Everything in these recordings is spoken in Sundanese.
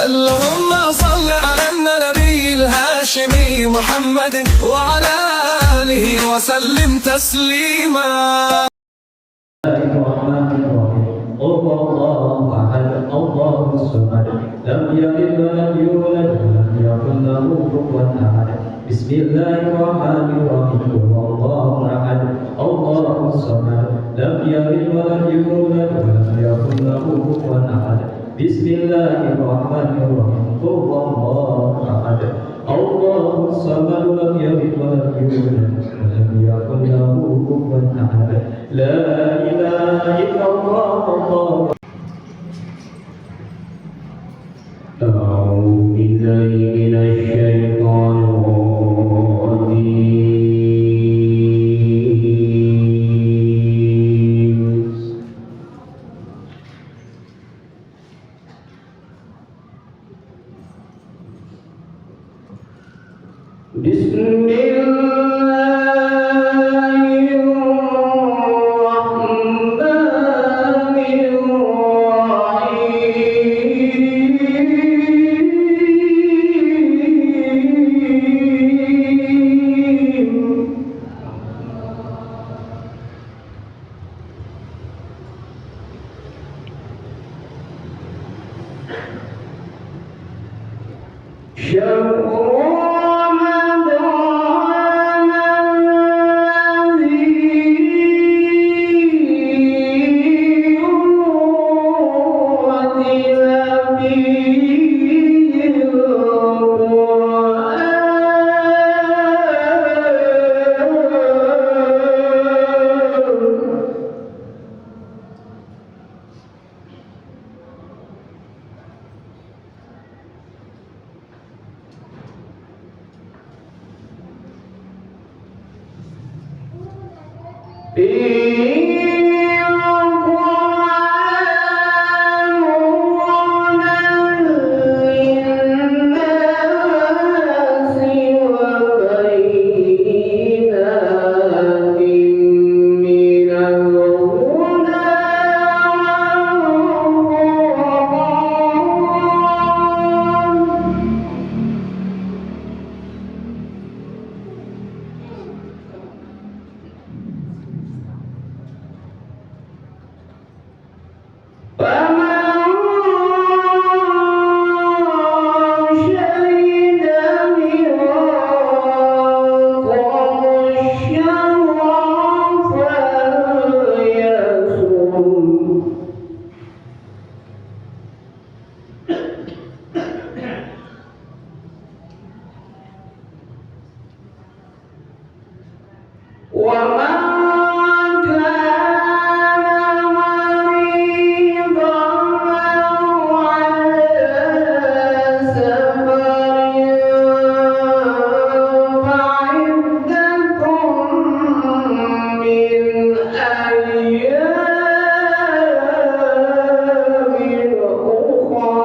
اللهم صل على النبي الهاشمي محمد وعلى آله وسلم تسليما. الرحمن الرحيم. قل هو الله أحد، الله الصمد، لم يلد ولم يولد ولم يكن له كفوا أحد. بسم الله الرحمن الرحيم. قل هو الله أحد، الله الصمد، لم يلد ولم يولد ولم يكن له كفوا أحد. بسم الله الرحمن الرحيم. قل هو الله أحد، الله الصمد، لم يلد ولم يولد ولم يكن له كفوا أحد. لا إله إلا الله، الله. أعوذ بالله من الشيطان الرجيم. بسم الله الرحمن الرحيم. شهر رمضان الذي أنزل فيه القرآن. فيه القرآن هدى للناس وبينات من الهدى والفرقان. فمن شهد منكم الشهر فليصم. ومن كان مريضا أو على سفر فعدة من أيام أخر.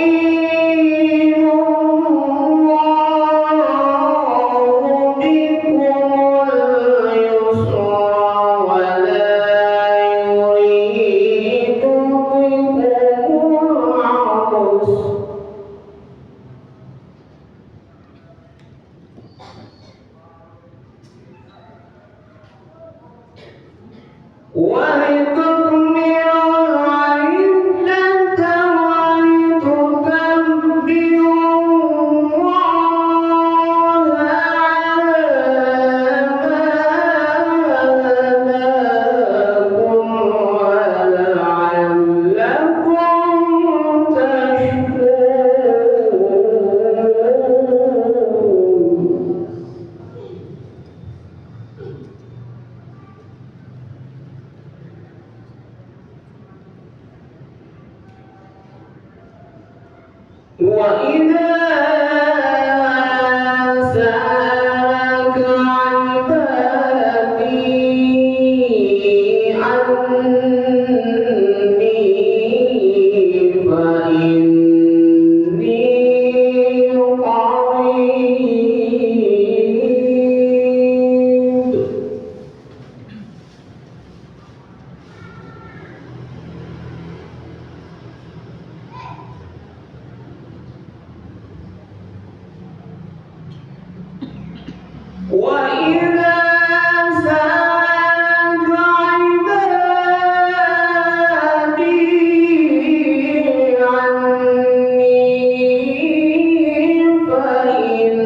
يريد الله بكم اليسر ولا يريد بكم العسر. ولتكملوا العدة ولتكبروا الله على ما هداكم ولعلكم تشكرون. وإذا سألك عبادي عني فإني قريب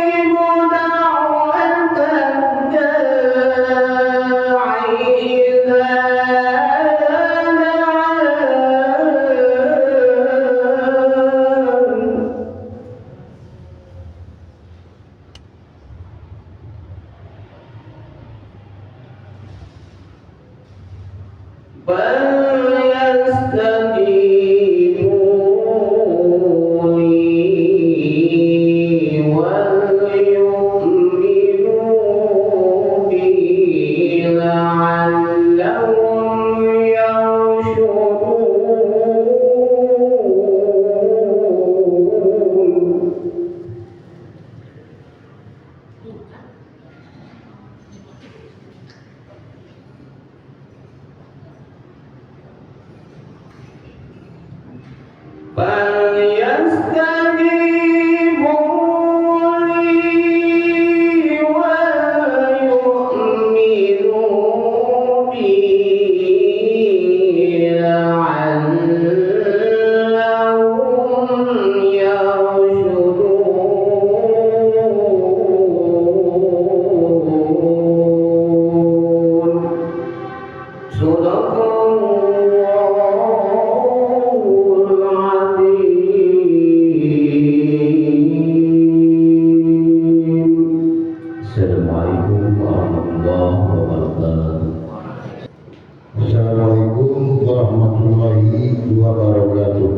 أجيب دعوة الداعي إذا دعان. فليستجيبوا لي وليؤمنوا بي لعلهم يرشدون. فليستجيبوا لي وليؤمنوا بي لعلهم يرشدون. صدق الله العظيم. Assalamualaikum warahmatullahi wabarakatuh. Assalamualaikum warahmatullahi wabarakatuh.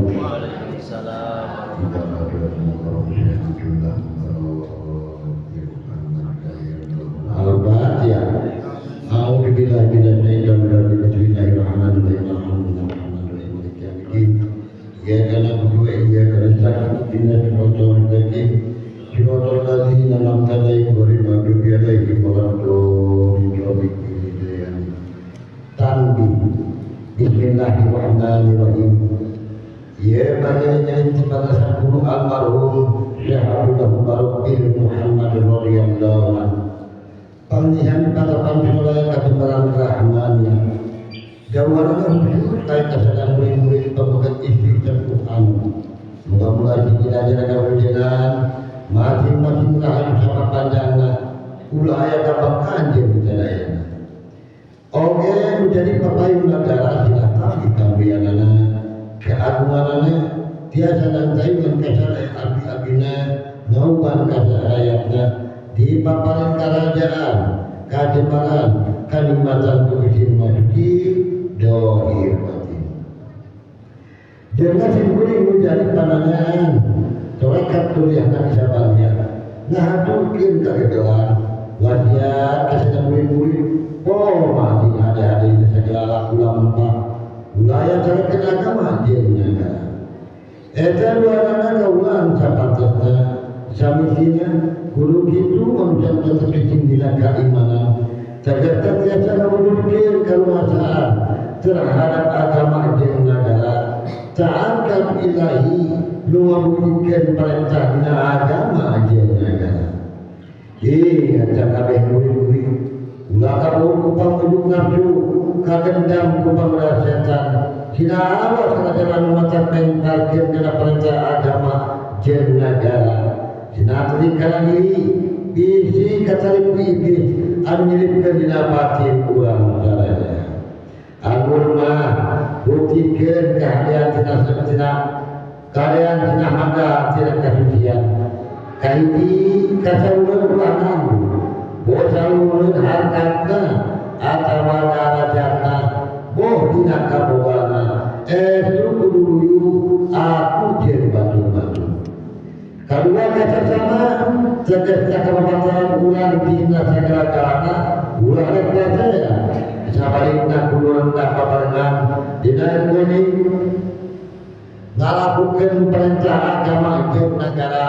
Al-Fatihah. A'udzubillahi minasyaitonir rajim. Bismillahirrahmanirrahim. Alhamdulillahirabbil alamin. Iyyaka na'budu wa iyyaka nasta'in. Ihdinas siratal mustaqim. Siratal ladzina an'amta 'alaihim ghairil maghdubi 'alaihim waladdallin. Tanbih. Bismillahirrahmanirrahim. Ya panjenengan pada 10 almarhum Syekh Abdullah Mubarak bin Muhammad radhiyallahu anhu. Panggihan pada pansolaya kabenaran rahmannya. Jauhanna khusus kaya kasadang murid-murid pemegat istri Quran. Moga-moga siji kawijanan masing-masing rahayu sama panjangna ulah aya kabang anjeun sadayana. Oke, menjadi papayun negara silakan ditambianana keagunganana tiasa nantayungan kasaraya abdi-abdina nauban kasarayatna di paparan kerajaan kajemaran kanikmatan kucing masuki dohir batin. Jangan simpuling menjadi panangan torekat kuliah nabi sabarnya nah turkin kagegelan wasiat kasih murid-murid. Oh mati ada-ada ini segala laku lampah wilayah carekan agama jeung negara. Eta duanana kaulan sapatesna samisina kudu kitu manusia tetep cicing dina keimanan tegas tiasa ngawujudkeun kaluasaan terhadap agama jeung negara taat ka ilahi nu ngawujudkeun perintah dina agama jeung negara. Ingat kabeh murid-murid ulah kabur ku pangmujuk nafsu kagendam ku pangmudah setan sina awas kana jalan mata mentalkeun kana perintah agama jeung nagara sina teuing kana diri bisi kacarip ku iblis anu nyelipkeun dina batin urang sadaya. Amun mah buktikeun kahadean tina tina kahadean tina hangga tina kasucian kahiji kasauleun ulah nganggu boh salureun harkatna atawa darajatna boh dina kabogana esuk kudu luyu aku jeung batur-batur. Kadua kasasama tegasna kababatan urang dina sagala-galana ulah rek percaya sabalikna kudu rendah paparengan dina kuning ngalakukeun perintah agama jeung nagara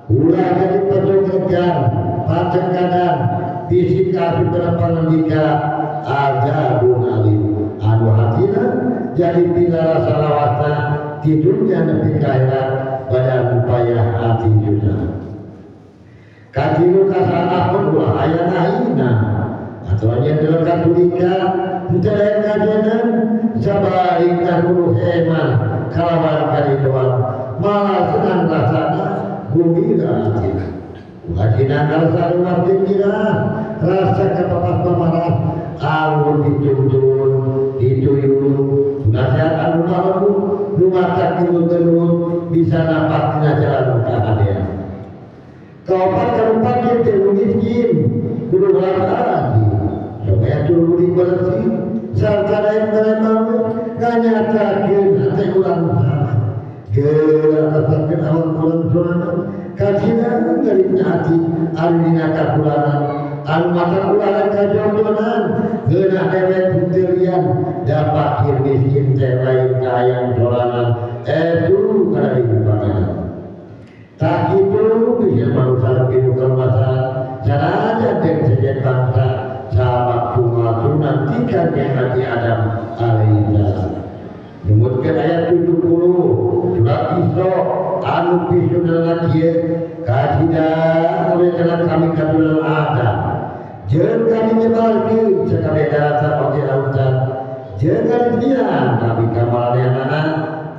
Ulah jadi pacengkegan, pacengkadan, bisi asup kana pangandika azabun alim. Anu hatina jadi pinara salawatna di dunia nepi ka akhirat badan upaya hati juga. Katilu kasalah pun ulah aya nahina atau nya deuleuh tulika henteu aya kajenan sabarikna kudu heman kalawan karidoan malah senang rasana gembira hatina. Ulah dina rasa luar gembira rasa kapapas pamarah alun dituntun dituyun nasihat anu malembut nu matak genut bisa napak dina jalan kahadean. Kaopat karupat jeung teu miskin kudu belas supaya tuluy dibersih sarta daek merema nganyatakeun hate urang salah geura rasakeun awak urang sorangan kacina ngarina hati anu dina kakurangan anu mata urang kajongjonan geunah dewek henteu da fakir miskin teh lain kahayang sorangan edu kana dipangan. Tak itu bisa manusia hidup kelemasan sanajan jeung sejen bangsa sahabat tunggal nantikan yang Nabi Adam alaihissalam. Nyebutkeun ayat 70 surat Isra anu pisunana kieu kasida oleh kana kami katurunan Adam jeung kami nyebarkeun sakabeh daratan oge lautan jeung kalian kami kamalanehanana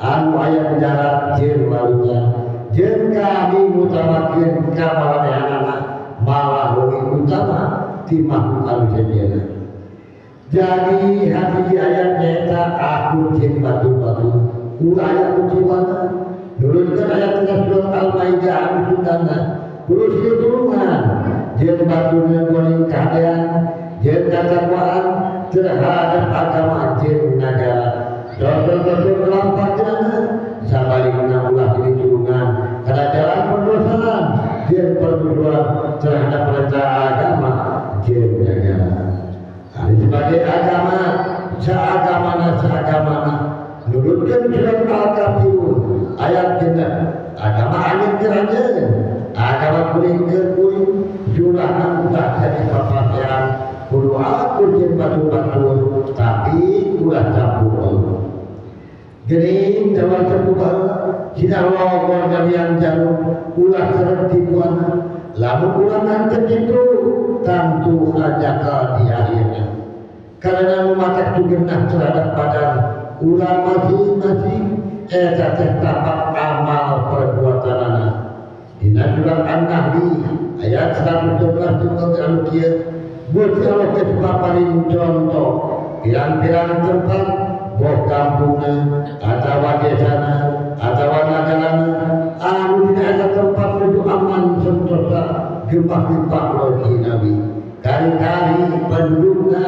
anu aya di darat jeung lautan jeung kami ngutamakeun kamalanehanana malah leuwih utama ti makhluk anu sejenna. Jadi hati ayat nyata aku jeung batu-batu ulah aya kuciwana nurutkeun ayat tina surat Al-Maidah anu sundana kudu sieu tulungan jeung batuna goreng kahadean jeung katakwaan terhadap agama jeung nagara. Dosa-dosa melampakkeunana sabalikna ulah jadi tulungan kana jalan pendosaan jeung perburuan terhadap perintah agama jeung nagara. Sebagai agama saagamana saagamana nurutkeun surat Al-Kafirun ayat genep agama angin keur anjeun agama kuring keur kuring jurahna ulah jadi papasean kudu akur jeung batu-batu tapi ulah campur. Geuning jawab sepuh baheula sina logor jamian jarum ulah serep tipuana lamun ulah ngantep kitu tentu ajakal di akhirnya karena mematak jugenah terhadap badan ulah masing-masing eta teh tapak amal perbuatanana. Dina surat An-Nahl ayat 112 tunggal anu kieu Gusti Allah geus paparin contoh pirang-pirang tempat boh kampungna atawa desana atawa nagarana anu dina eta tempat nuju aman sentosa gemah limpah logi Nabi kali-kali pendudukna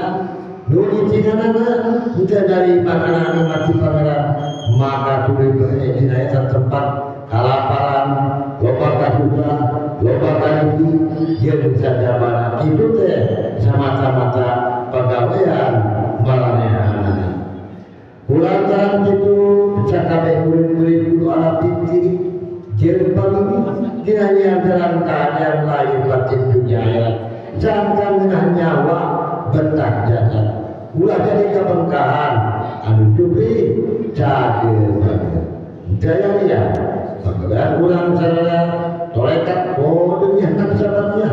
nu dicinganana henteu dari makanan mati pangeran maka tuluy bae dina eta tempat kalaparan loba kasusah loba karugi jeung sajabana kitu teh samata-mata pagawean maranehanana. Kulantaran kitu sakabeh murid-murid kudu ala pikir jeung pamimi dina nyian keadaan lain batin dunia akhirat sangkan ngeunah nyawa betah jasad ulah jadi kabengkahan anu cupri cager banget daya liya pagawean urang sararea torekat bodohnya sabarnya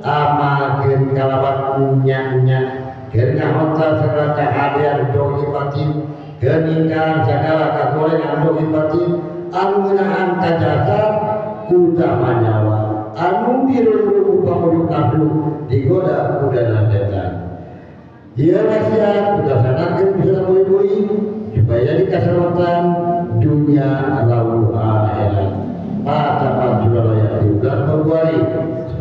amakeun kalawan nya-nya keur ngahontal sagala kahadean dogi batin geuningan sagala kagorengan dogi batin anu ngeunaan ka jasad utama nyawa anu dirundung pamujuk nafsu digoda kudana setan. Ieu wasiat dilaksanakeun bisa bui-bui supaya jadi kaselamatan dunia lalu akhirat. Patapan Surabaya 13 Februari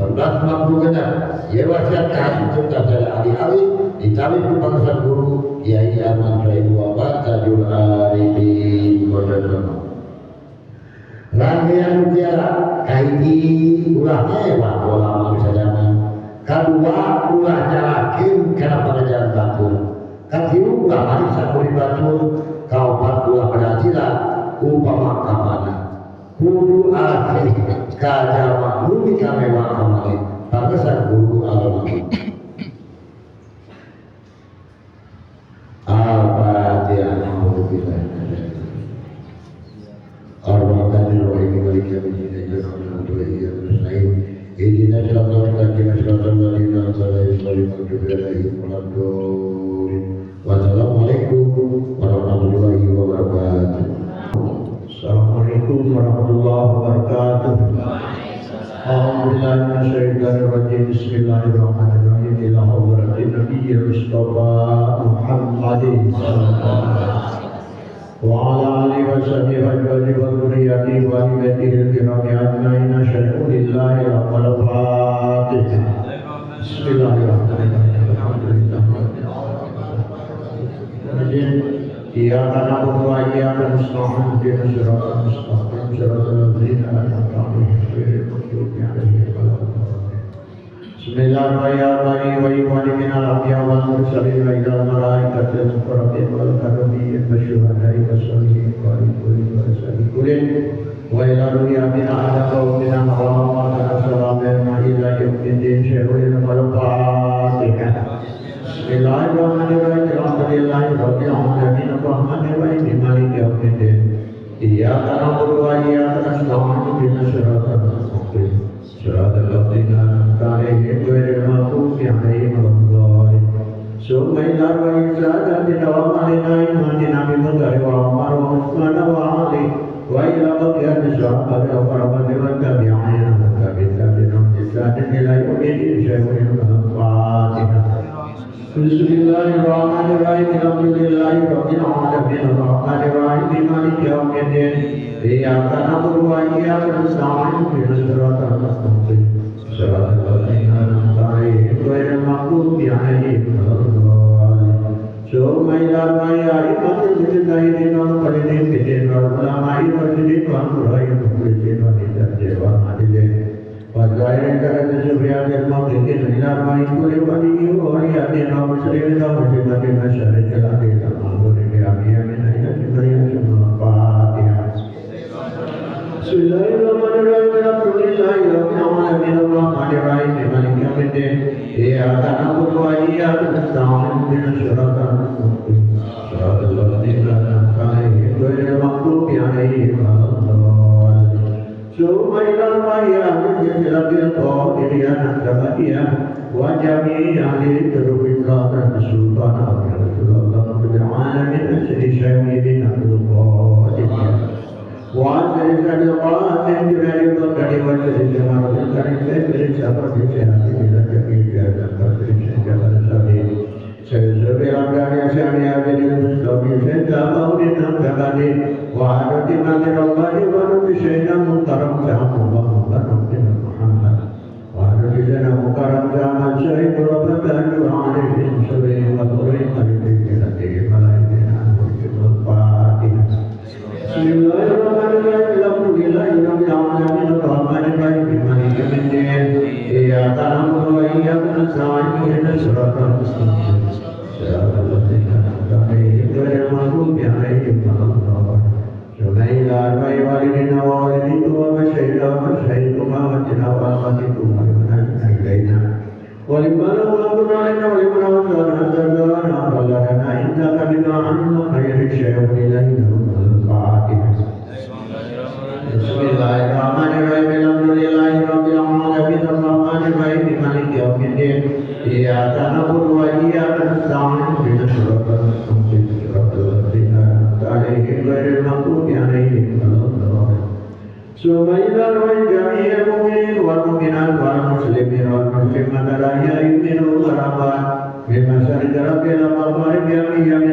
1956. Ieu wasiat kahasupkeun ka sadaya ahli-ahli ditawi ku bangsa guru Kiai Ahmad Sohibu Wafat Tajul Arifin Bodono. Rangkaian mutiara kahiji ulah mewah pola manusia zaman kadua ulah nyalakeun kana pangajaran batur katilu ulah mariksa kuring batur kaopat ulah padacila upama kamana kudu asih ka jalma Allah. Al-Fatihah. Wassalamualaikum warahmatullahi wabarakatuh. Assalamualaikum warahmatullahi wabarakatuh. Alhamdulillah minasyaitonirrajim. Bismillahirrahmanirrahim. Ila hadratin nabiyil Mustafa Muhammadin sallallahu alaihi wasallam wa ala alihi wa sahbihi wa azwajihi wa dzurriyyatihi wa ahli baitihi al-kirami ajma'in. Asyhadu lillahi rabbil Fatihah. Bismillahirrahmanirrahim. Alhamdulillah rabbil alamin. Iyyaka na'budu wa iyyaka nasta'in. Ihdinas siratal mustaqim. Siratal ladzina an'amta 'alaihim ghairil maghdubi 'alaihim waladdallin. Bismillahirrahmanirrahim. Minal anbiya'i wal mursalin wa ilal malaikatil muqarrabin wal karramin wasyuhada'i wassalihin wa alihi wa sahbihi wa ila ru'yatina ala qawmina wa salamun ila yaumiddin. Syahrul Fatihah. Bismillahirrahmanirrahim. Alhamdulillahi rabbil alamin. Arrahmanir rahim. Maliki yaumiddin. Iyyaka na'budu wa iyyaka nasta'in. Ihdinas siratal mustaqim. Siratal ladzina an'amta 'alaihim ghairil maghdubi 'alaihim waladdallin. Summa ila sa'adatina wa malina imanina bi mudhari wa Umar wa Utsman wa Ali wa ila baqiyati sahabati wa qarabati wa tabi'in wa tabi'in wa ihsanin ila yaumiddin. Syahrul Fatihah. Bismillahirrahmanirrahim. Alhamdulillahi rabbil alamin. Arrahmanir rahim. Maliki yaumiddin. Iyyaka na'budu wa iyyaka nasta'in. Ihdinas siratal mustaqim. Siratal ladzina an'amta 'alaihim ghairil maghdubi 'alaihim waladdallin. Summa ila ru'yatil mujtahidin wal muqallidin wal ulama'i wasyidin wal qurra'il mukhlisin wa nidajjal wal adilin. وزائر درجة سفيان الموجودين إلى ما يقول ولي وليات ومسلم ومسلمة مشارك الأرض المنظور بأبي من أين تبين الفاتحة. بسم الله الرحمن الرحيم. الحمد لله رب العالمين. الرحمن الرحيم. مالك يوم الدين. إياك نعبد وإياك نستعين. اهدنا الصراط المستقيم. صراط الذين أنعمت عليهم غير المغضوب عليهم ولا الضالين. ثم إلى الرأي القادرية النقشبندية وجميع أهل الدروب القادر السلطان رسول الله رب العالمين أسر شهيد عبد القادر وأسر سعد القاسم جلال القدر وأسر جمال الكريم سيد سفر سيادة إلى جميع جهات القدر جبل سبيل سيد الأمداد سامي عبد المستقيم سيد أمور النقشبندي وعدد من الله ونبي سيدنا مكرم سلام الله ونبينا محمد وعدد سيدنا مكرم سلام سيد ربنا عليه سبيل وطريق الفاتحة. بسم الله الرحمن الرحيم. الحمد لله رب العالمين. الرحمن الرحيم. مالك يوم الدين. إياك نعبد وإياك نستعين. اهدنا الصراط المستقيم. صراط الذين أنعمت عليهم غير المغضوب عليهم ولا الضالين. ثم إلى أربع والدينا ووالديكم ومشايخنا ومشايخكم وأمتنا وأخواتكم ولمن أحسن إلينا ولمن أمر علينا ولمن أوصانا زادنا ولنا إنك بما عملنا خير شيء إلينا. الفاتحة. بسم الله الرحمن الرحيم. الحمد لله رب العالمين. الرحمن الرحيم. مالك يوم الدين. إياك نعبد وإياك نستعين. اهدنا الصراط المستقيم. صراط الذين أنعمت عليهم غير المغضوب عليهم ولا الضالين. ثم إلى جميع المؤمنين والمؤمنات والمسلمين والمسلمات الأحياء منهم والأموات بمشارق ربنا والمغرب يمين إلى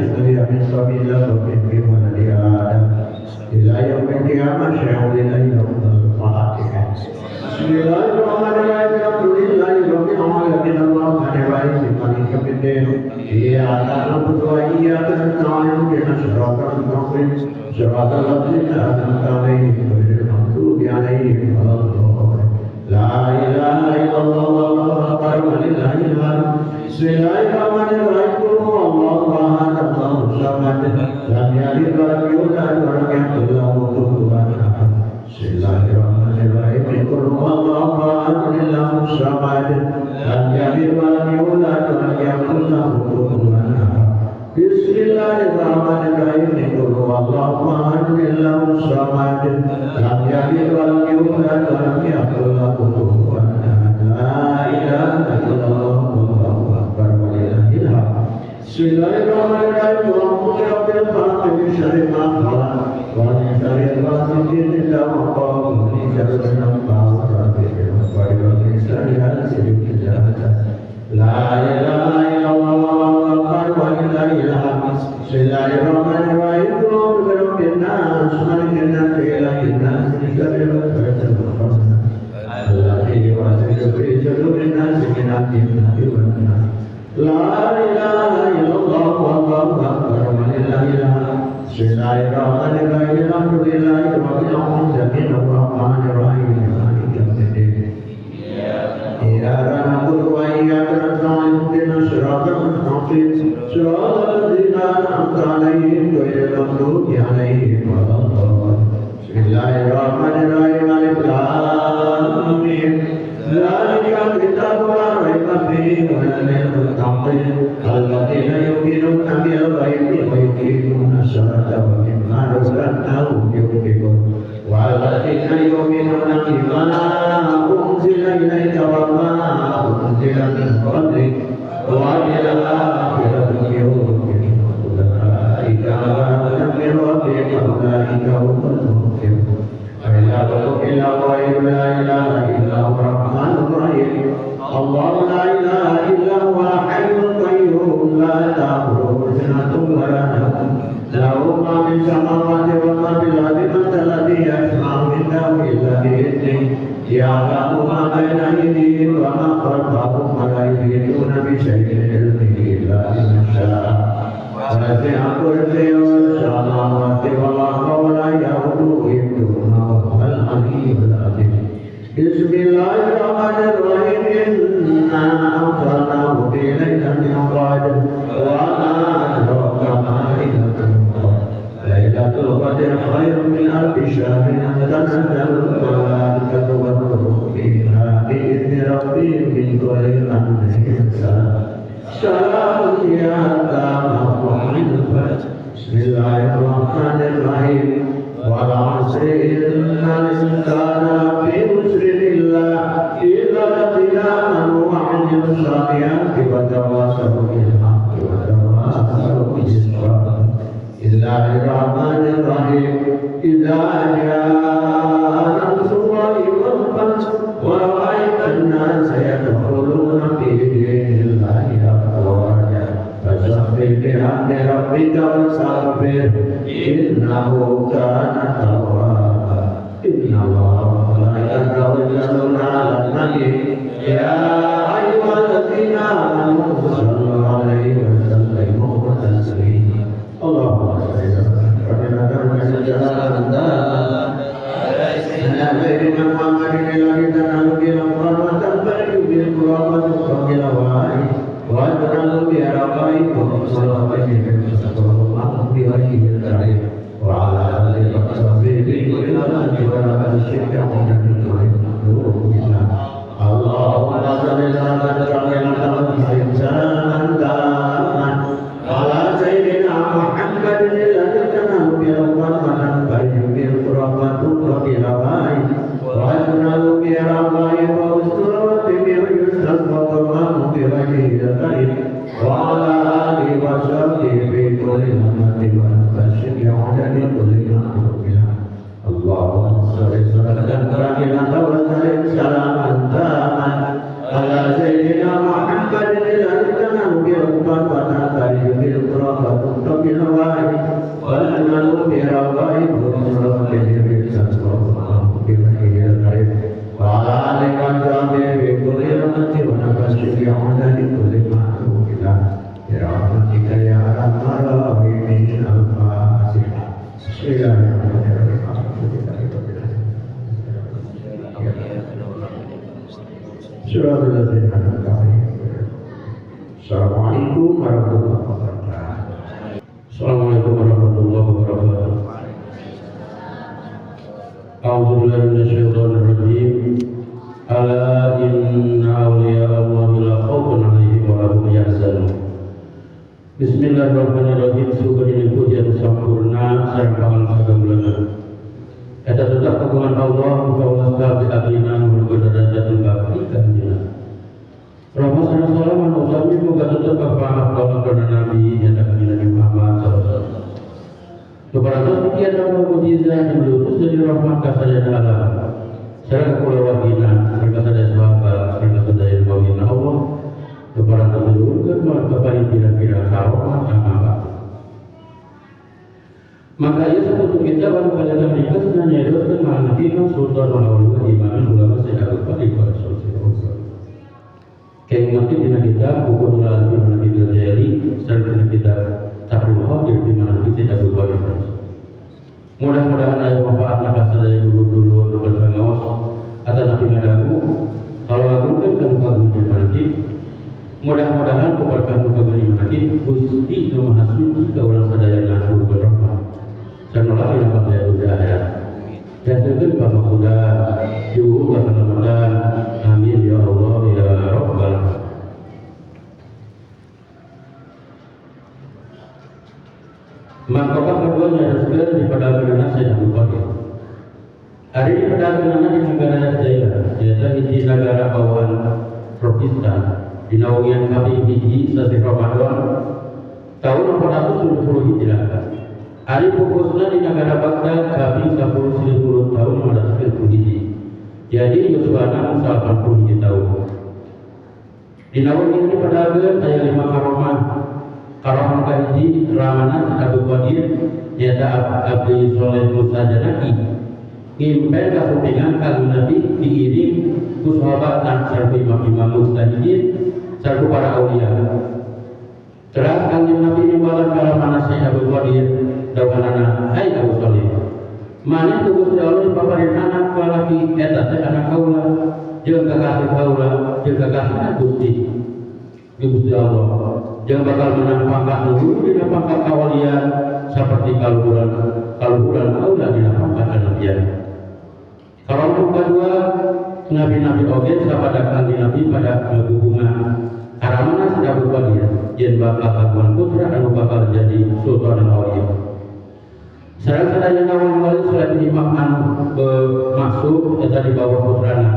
شمال من قبيل ربهم ولد آدم إلى يوم القيامة شيء لله الفاتحة. بسم الله الرحمن الرحيم. الحمد لله رب العالمين. الرحمن الرحيم. مالك يوم الدين. إياك نعبد وإياك نستعين. اهدنا الصراط المستقيم. صراط الذين أنعمت عليهم غير المغضوب عليهم ولا الضالين. لا إله إلا الله والله أكبر ولله الحمد. بسم الله الرحمن الرحيم. قل هو الله أحد الله الصمد لم يلد ولم يولد ولم يكن له كفوا أحد. بسم الله الرحمن الرحيم. قل هو الله أحد الله الصمد لم الناس ملك الناس إله الناس من شر الوسواس الخناس الذي يوسوس في صدور الناس من الجنة والناس. لا إله إلا الله والله أكبر ولله الحمد. بسم الله الرحمن الرحيم. الحمد لله رب العالمين الرحمن الرحيم مالك يوم الدين. إياك نعبد وإياك نستعين اهدنا الصراط المستقيم صراط الذين أنعمت عليهم غير المغضوب عليهم ولا الضالين. بسم الله الرحمن الرحيم. ألف لام ميم ذلك الكتاب لا ريب فيه هدى للمتقين الذين يؤمنون بالغيب ويقيمون الصلاة ومما رزقناهم ينفقون والذين يؤمنون بما أنزل إليك وما أنزل من قبلك وبالآخرة يوقنون أولئك على هدى من ربهم وأولئك هم المفلحون. وإلهكم إله واحد لا إله إلا هو الرحمن الرحيم. الله لا إله إلا هو الحي القيوم لا تأخذه سنة ولا نوم له ما في السماوات وما في الأرض من ذا الذي يشفع عنده إلا بإذنه يعلم ما بين أيديهم وما خلفهم ولا يحيطون بشيء من علمه إلا بما شاء. وسع كرسيه السماوات والأرض ولا يئوده حفظهما وهو العلي العظيم. بسم الله الرحمن الرحيم. إنا أنزلناه في ليلة القدر وما أدراك ما ليلة القدر. ليلة القدر خير من ألف شهر تنزل الملائكة والروح فيها بإذن ربهم من كل أمر. سلام هي حتى مطلع الفجر. بسم الله الرحمن الرحيم. والعصر إن الإنسان لفي خسر إلا الذين آمنوا وعملوا الصالحات وتواصوا بالحق وتواصوا بالصبر. بسم الله الرحمن الرحيم. إذا جاء نصر الله والفتح ورأيت الناس يدخلون في دين الله أفواجا فسبح بحمد ربك واستغفره إنه كان توابا. إن الله وملائكته يصلون على النبي يا أيها الذين آمنوا صلوا عليه وسلموا تسليما. اللهم صل على سيدنا محمد الذي تنال به الأمراض وتنفرج به الكرب وتسقى الهوائج وتنال به الرغائب وتصلى به بوجهه الكريم وعلى آله وصحبه في كل زمان ولا الشرك عند اللهم صل على سيدنا محمد الذي تنال به الأمراض وتنفرج به الكرب وتسقى الهوائج وتنال به الرغائب وتسرت به ويستسقى الغمام بوجهه الكريم وعلى آله وصحبه في كل زمان ونفس بعدد كل مخلوق. اللهم صل صلاة كاملة وسلم سلاما تاما على سيدنا محمد الذي تنال به الأمراض وتنفرج به الكرب وتسقى الهوائج وتنال به الرغائب وتسرت به ويستسقى الغمام بوجهه الكريم وعلى آله وصحبه في كل زمان ونفس بعدد كل مخلوق. برحمتك يا أرحم الراحمين. الفاتحة. بسم الله الرحمن الرحيم. صراط الذين أنعمت عليهم. Assalamualaikum warahmatullahi wabarakatuh. Assalamualaikum warahmatullahi wabarakatuh. A'udzu billahi minasyaitonir rajim. Ala inna awliya Allahi la khaufun 'alaihim wa la hum yahzanun. Bismillahirrahmanirrahim. Syukur ini pujian sampurna sareng pangagemulana. Eta tetap kagungan Allah muga kabeh abdina nu darajatul bakti ka anjeunna. Rahmat sareng salam anu utami muga tetep ka para nabi nyata kanjeng Nabi Muhammad sallallahu alaihi wasallam. Kepada sekian nama mukjizat yang diutus dari rahmat ka sadayana alam. Sareng kulawargina, sareng sadaya sahabat, sareng sadaya bawina Allah. Kepada keluarga kepada pirang-pirang karomah amal. Maka ia satu kita baru pada ringkas dan nyeroskeun manaqib Sultan Awliya Imam Ulama Syekh Abdul Qadir Rasulullah. Kayak ngerti dina kitab buku Nurul Manaqib Al-Jaili sareng dina kitab Tahrul Khadir di Manaqib Syekh Abdul Qadir. Mudah-mudahan aya manfaatna ka sadaya dulur-dulur nu ngaos atau nabi ngadagu kalau agungkeun ka nu kagungan manaqib. Mudah-mudahan ku berkah nu kagungan manaqib Gusti Nu Maha Suci ka urang sadayana surga rahmat. Sareng lagi dapat daya dunia akhirat. Dihasilkeun pamaksudna diuhung kasalamatan. Amin ya Allah ya Rabbal alamin. Mangkokah keduanya harus di pedalaman Syekh Abdul Qadir. Hari di pedalaman di negara Jailan, yaitu di negara bawahan Pakistan, di naungan kami hiji sasi Ramadan tahun 470 Hijrah. Hari fokusnya di negara Baghdad kami 10 tahun 530 hiji. Jadi yuswana 80 hiji tahun. Di naungan ini pedalaman aya 5 karomah. Karomah kahiji ramana Abdul Qadir nyata Abdi Soleh Musa Janaki ngimpen kasupingan kanggo Nabi diiring ku sahabat sareng imam-imam mujtahidin sareng para aulia. Terus kanjeng Nabi nimbalan karamana Syekh Abdul Qadir dawuhanana hai Abu Soleh maneh ku Gusti Allah dipaparin anak lalaki eta teh anak kaula jeung kakasih kaula jeung kakasih Gusti Gusti Allah yang bakal menang pangkat luhur dina pangkat kawalian seperti kaluhuran kaula dina pangkat kenabian. Kalau kedua nabi-nabi oge sapada kanjeng Nabi pada hubungan karamana Syekh Abdul Qadir yen bakal kagungan putra anu bakal jadi sultan awliya. Sareng sadayana wali selain imam anu masuk eta di bawah putrana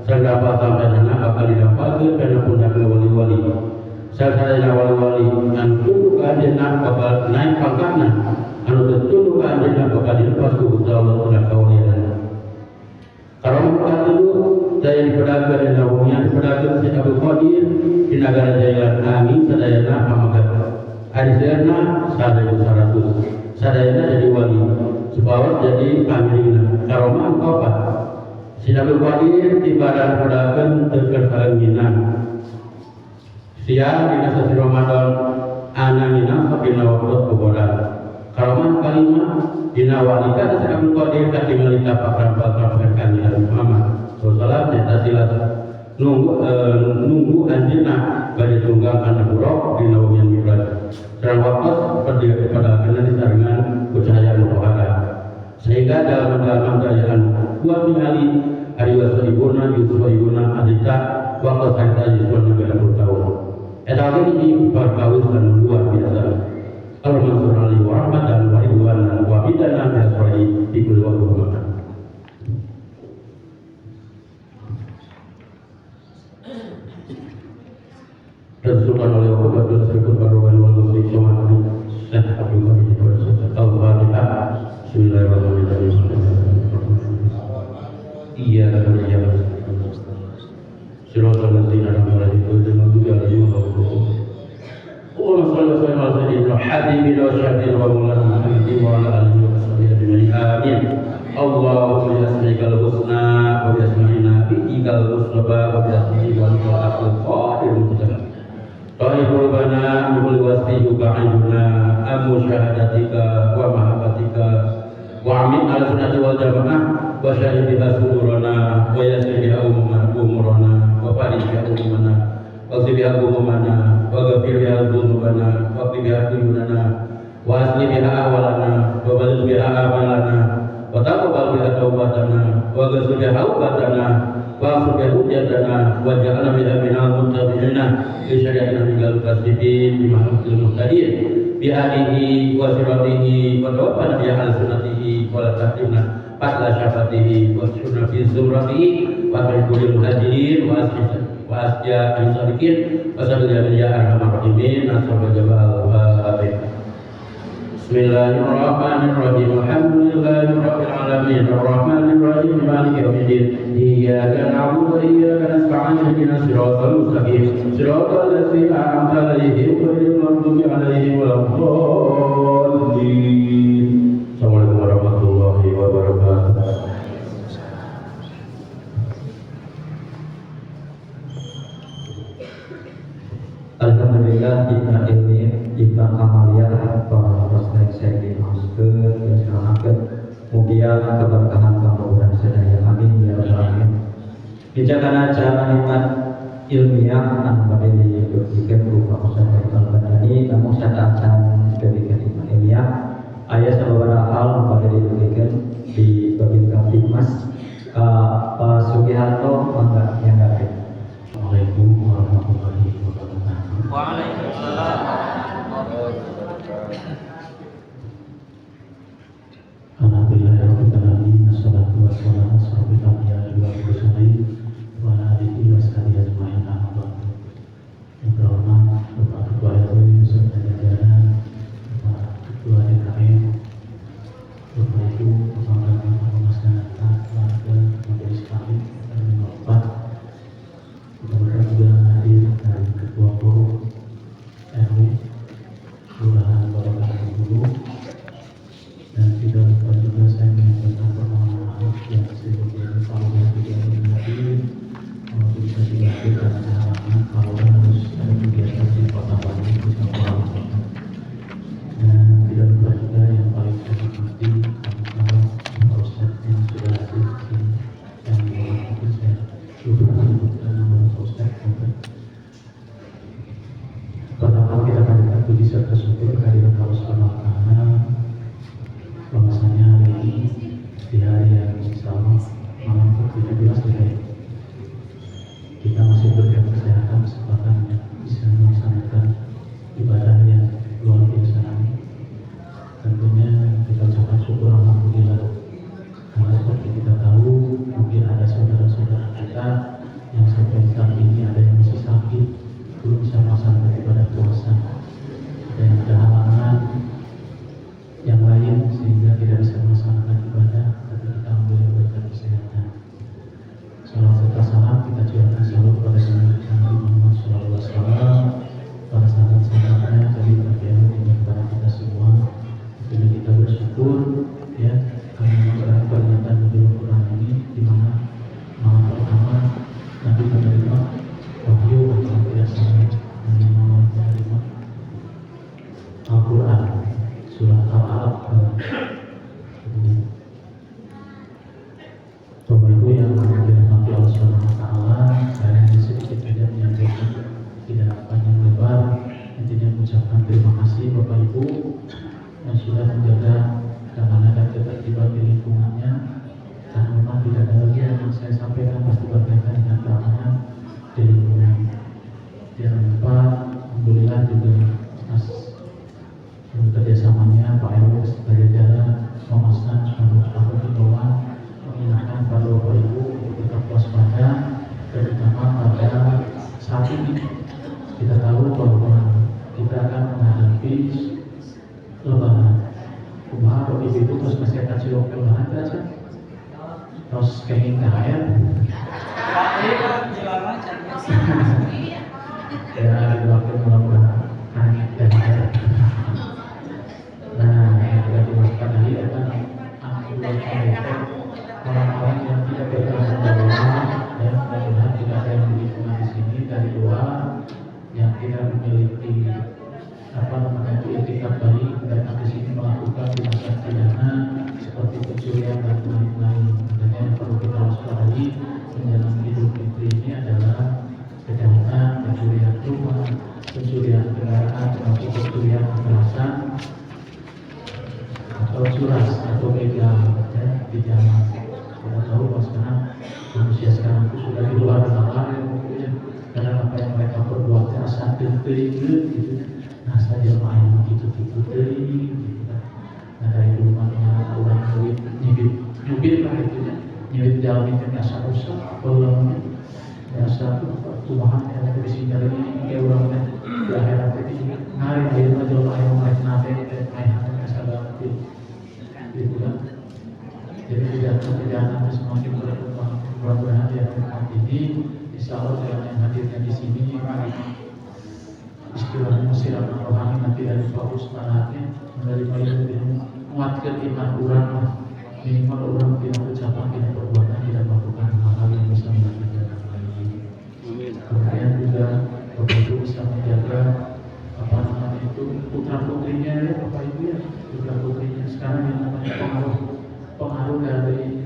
sareng dapat sampeanana bakal didampalkeun kana pundak wali-wali. Sadayana wali-wali anu tunduk ka anjeunna bakal naik pangkatna, anu teu tunduk ka anjeunna bakal dilepas ku Gusti Allah tina kawalian. Karomah katilu daya dipedakeun dina wengian dipedakeun Syekh Abdul Qadir di nagara Jailan angin sadayana pamagat. Ari seurna sadaya 100 sadayana jadi wali supaya jadi pamiringna. Karomah kaopat Syekh Abdul Qadir tibaran pedakeun teu kersa nginang. Siang dina sasi Ramadan ana nginang sok dina waktu boboran. Karomah kalima dina walika Syekh Abdul Qadir katingali tapak rampal-rampal kanjeng Nabi Muhammad sallallahu alaihi wasallam nyata silat nunggu anjeunna bade tunggang kana buruk dina wengi Mi'raj. Sareng waktu pada disarengan ku cahaya nu rohana. Sehingga dalam dayaan kuat ningali ari wasa ibuna Yusuf ibuna adita waktu harita Yusuf 60 tahun. Eta oge hiji perkawis anu luar biasa. Al-Mansur Ali wa rahmatan wa ridwanan wa bidana bi asra'i fi kulli waqtin wa makan. Dan Sultan oleh Abdul Syukur Barwan wal Muslim Somad Syekh Abdul Qadir Al-Fatihah. Bismillahirrahmanirrahim. Iya ya. Siratal ladzina an'amta 'alaihim ghairil maghdubi 'alaihim waladdallin. Allahumma shalli wa sallim ala sayyidina habibina wa syafi'ina wa maulana Muhammadin wa ala alihi wa sahbihi ajma'in. Amin. Allahumma bi asma'ikal husna wa bi asma'ina bi'ikal mustafa wa bi asma'i wal qadir mutajammil. Taiful bana min wasfi yub'iduna amu syahadatika wa mahabbatika wa amin ala sunnati wal jamaah wa syahid biha sudurana wa yasir biha umurana wa farij biha umumana wa qdi biha umumana wa ghafir biha dhunubana wa qdi biha duyunana wa asli biha awalana wa balligh biha amalana wa taqabbal biha taubatana wa ghfir biha ubatana wa akhir biha hujjatana wa ja'alna biha minal muttabi'ina li syari'atina minal kasibin bi mahabbatil muhtadin bi alihi wa siratihi wa tawaffana bi ahli sunnatihi wa la tahdimna fadla syafatihi wa sunna fi zumratihi wa tariqul muhajirin wa asja al-sadiqin wa sabil ya arhamar rahimin nasrul jabal al-fatihah. Bismillahirrahmanirrahim. Alhamdulillahirabbil alamin arrahmanirrahim maliki yaumiddin iyyaka na'budu wa iyyaka nasta'in ihdinas siratal mustaqim siratal ladzina an'amta 'alaihim ghairil maghdubi 'alaihim waladdallin. Alhamdulillah, hikmah ilmiah, hikmah amaliyah para saya dihauskeun, dilaksanakeun. Mugia keberkahan kanggo urang sadaya. Amin ya rabbal alamin. Bicara acara hikmah ilmiah anu bade didugikeun ku Pak Ustaz Al Badani, namun sateuacan dugikeun hikmah ilmiah, aya sababaraha hal anu bade didugikeun di bagian Kamtibmas. Ka Pak Sugiharto, mangga nyanggakeun. Assalamualaikum warahmatullahi wabarakatuh. Waalaikumsalam warahmatullahi wabarakatuh. Alhamdulillahirabbil alamin, wassalatu wassalamu ala asyrofil anbiya'i wal mursalin wa ala alihi washabihi ajmain, amma ba'du. Yang terhormat Bapak Ketua RW beserta jajaran, Bapak Ketua DKM, Bapak Ibu, Bapak Bapak masyarakat, warga Majelis Taklim RW 04, mudah-mudahan juga hadir dari Ketua Forum RW Kelurahan Babakan Bengkulu, dan tidak lupa juga saya menyampaikan permohonan maaf yang sebelumnya Pak Lurah juga ingin hadir, walaupun saya tidak hadir karena ada halangan, Pak Lurah harus ada kegiatan di Kota Bandung bersama Pak Wali Kota. Dan tidak lupa juga yang paling saya hormati Pak Pak Ustadz yang sudah hadir di sini, yang mungkin saya lupa menyebutkan nama Pak Ustadz. Pertama, kita panjatkan puji serta syukur kehadirat Allah Subhanahu wa Ta'ala, bahwasanya hari ini di hari yang insya Allah malam ke-17 ya, kita masih berikan kesehatan, kesempatan untuk bisa melaksanakan ibadah yang luar biasa ini. Tentunya kita ucapkan syukur alhamdulillah, karena seperti kita tahu mungkin ada saudara-saudara kita yang sampai saat ini ada yang masih sakit, belum bisa melaksanakan ibadah puasa, ada yang ada halangan yang lain sehingga tidak bisa melaksanakan ibadah, tapi kita alhamdulillah diberikan kesehatan. Salawat serta salam kita curahkan selalu kepada Nabi Muhammad SAW, para sahabat-sahabatnya, tadi tabi'in, hingga kepada kita semua. Tentunya kita bersyukur ya, karena memang sekarang peringatan Nuzul Quran ini, di mana malam pertama Nabi menerima wahyu, kalau tidak salah menerima Al-Quran surat Al-Alaq. Bapak Ibu yang dirahmati Allah Subhanahu wa Taala, saya hanya sedikit saja menyampaikan, tidak panjang lebar. Intinya mengucapkan terima kasih Bapak Ibu yang sudah menjaga keamanan dan ketertiban di lingkungannya. Karena memang tidak ada lagi yang saya sampaikan, pasti berkaitan dengan keamanan di lingkungan. Jangan lupa, alhamdulillah juga atas kerjasamanya Pak RW serta jajaran memasang spanduk-spanduk himbauan mengingatkan pada Bapak Ibu untuk tetap waspada, terutama pada saat ini kita tahu bahwa kita akan menghadapi Lebaran. Kumaha kok ibu-ibu terus masih akan cilok Lebaran aja? Terus kenging THR? Ya, diwakil mudah-mudahan angin THR. Nah, yang tidak diwaspadai adalah orang-orang yang tidak bertanggung jawab, ya, mudah-mudahan tidak ada yang di lingkungan di sini dari luar yang tidak memiliki apa namanya itu itikad baik datang ke sini melakukan tindakan pidana seperti pencurian dan lain-lain. Makanya yang perlu kita waspadai menjelang Idul Fitri ini adalah kejahatan, pencurian rumah, pencurian kendaraan, termasuk pencurian kekerasan atau curas atau begal ya, di jalan. Kita tahu bahwa sekarang manusia sekarang itu sudah di luar nalar ya, pokoknya. Karena apa yang mereka perbuatnya asa teuing gitu. Nah, saja main gitu-gitu teuing gitu kan. Nah, dari dulu mah orang nyubit nyubit nyubit lah itu ya. Nyubit jalan itu biasa rusak belum biasa kumaha ya bisi nyari kayak urang teh di akhirat teh ngari ayeuna jelema aya mereka nate aya asa banget gitu kan. Jadi kejahatan-kejahatan semakin berkembang. Mudah-mudahan ya umat ini, insya Allah dengan yang hadirnya di sini, istilahnya siraman rohani nanti dari Pak Ustadznya menerima ilmu, menguatkan iman orang lah, minimal orang tidak ucapan, tidak perbuatan, tidak melakukan hal-hal yang bisa mendatangkan orang lain. Kemudian juga Bapak Ibu bisa menjaga Putra putrinya sekarang yang namanya pengaruh dari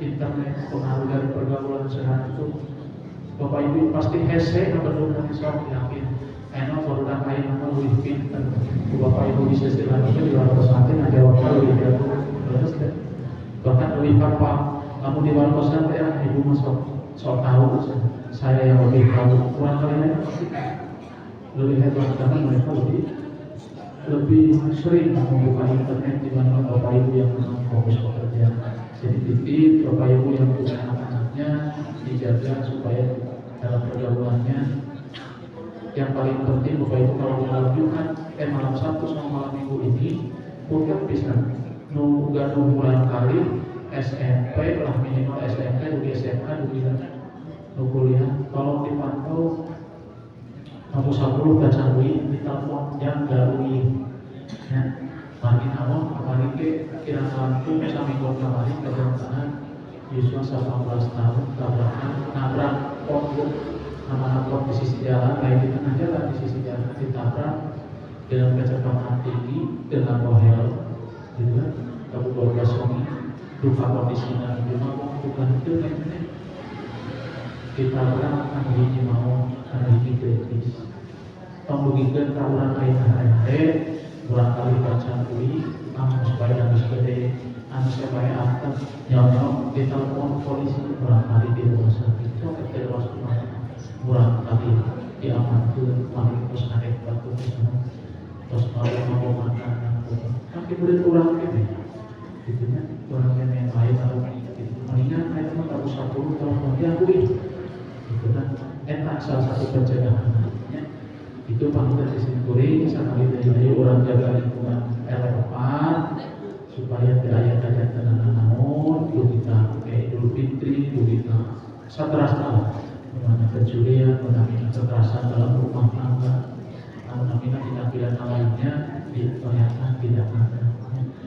internet, pengaruh dari pergaulan sekarang itu Bapak Ibu pasti hese ngebendung sok yakin. Eno barudak ayeuna mah leuwih pinter. Ku Bapak Ibu di sisi lain di wartosan teh ngajawabna leuwih jago. Terus teh bahkan leuwih paham. Lamun di wartosan teh ah ibu mah sok sok tahu, saya yang lebih tahu. Kurang kalian pasti lebih hebat karena mereka lebih lebih sering membuka internet dibandingkan Bapak Ibu yang memang fokus bekerja. Jadi titip Bapak Ibu yang punya anak-anaknya dijaga supaya dalam pergaulannya. Yang paling penting Bapak Ibu kalau malam Jumat, malam Sabtu sama malam Minggu ini bukan bisa nu gaduh murangkalih SMP lah, minimal SMP, dugi SMA, dugi nu kuliah, tolong dipantau. Kamu 10 kacang ditelepon jam garuwi ya. Makin awal kemarin ke kira langkung saminggu kemarin kebetulan yuswa 18 tahun tabrakan, nabrak pondok nama pot di sisi jalan, kayak di tengah jalan di sisi jalan ditabrak dengan kecepatan tinggi dengan helm gitu kan. Kamu baru gasongi duka kondisinya cuma bukan itu kayaknya ditabrak anu hiji mau anu hiji kritis. Tong dugikeun ka urang ayeuna hare murangkalih baca kuwi anu supaya geus gede anu supaya aktif nyawa ditelepon polisi murangkalih di rumah sakit sok ke rumah murangkalih diamankeun paling terus narik batu terus mau mau makan, tapi murid urang kene gitu nya, urang kene yang lain atau gitu mendingan aya mah tahu 10 telepon dia kuwi gitu kan. Eta salah satu pencegahan ya. Itu panggil dari kuring sakali deui urang jaga lingkungan RW 4 supaya teu aya kajantenan naon dugi ka Idul Fitri, dugi ka saterasna lah, mana pencurian, mana kekerasan dalam rumah tangga, anu namina tindak pidana lainnya ternyata tidak ada.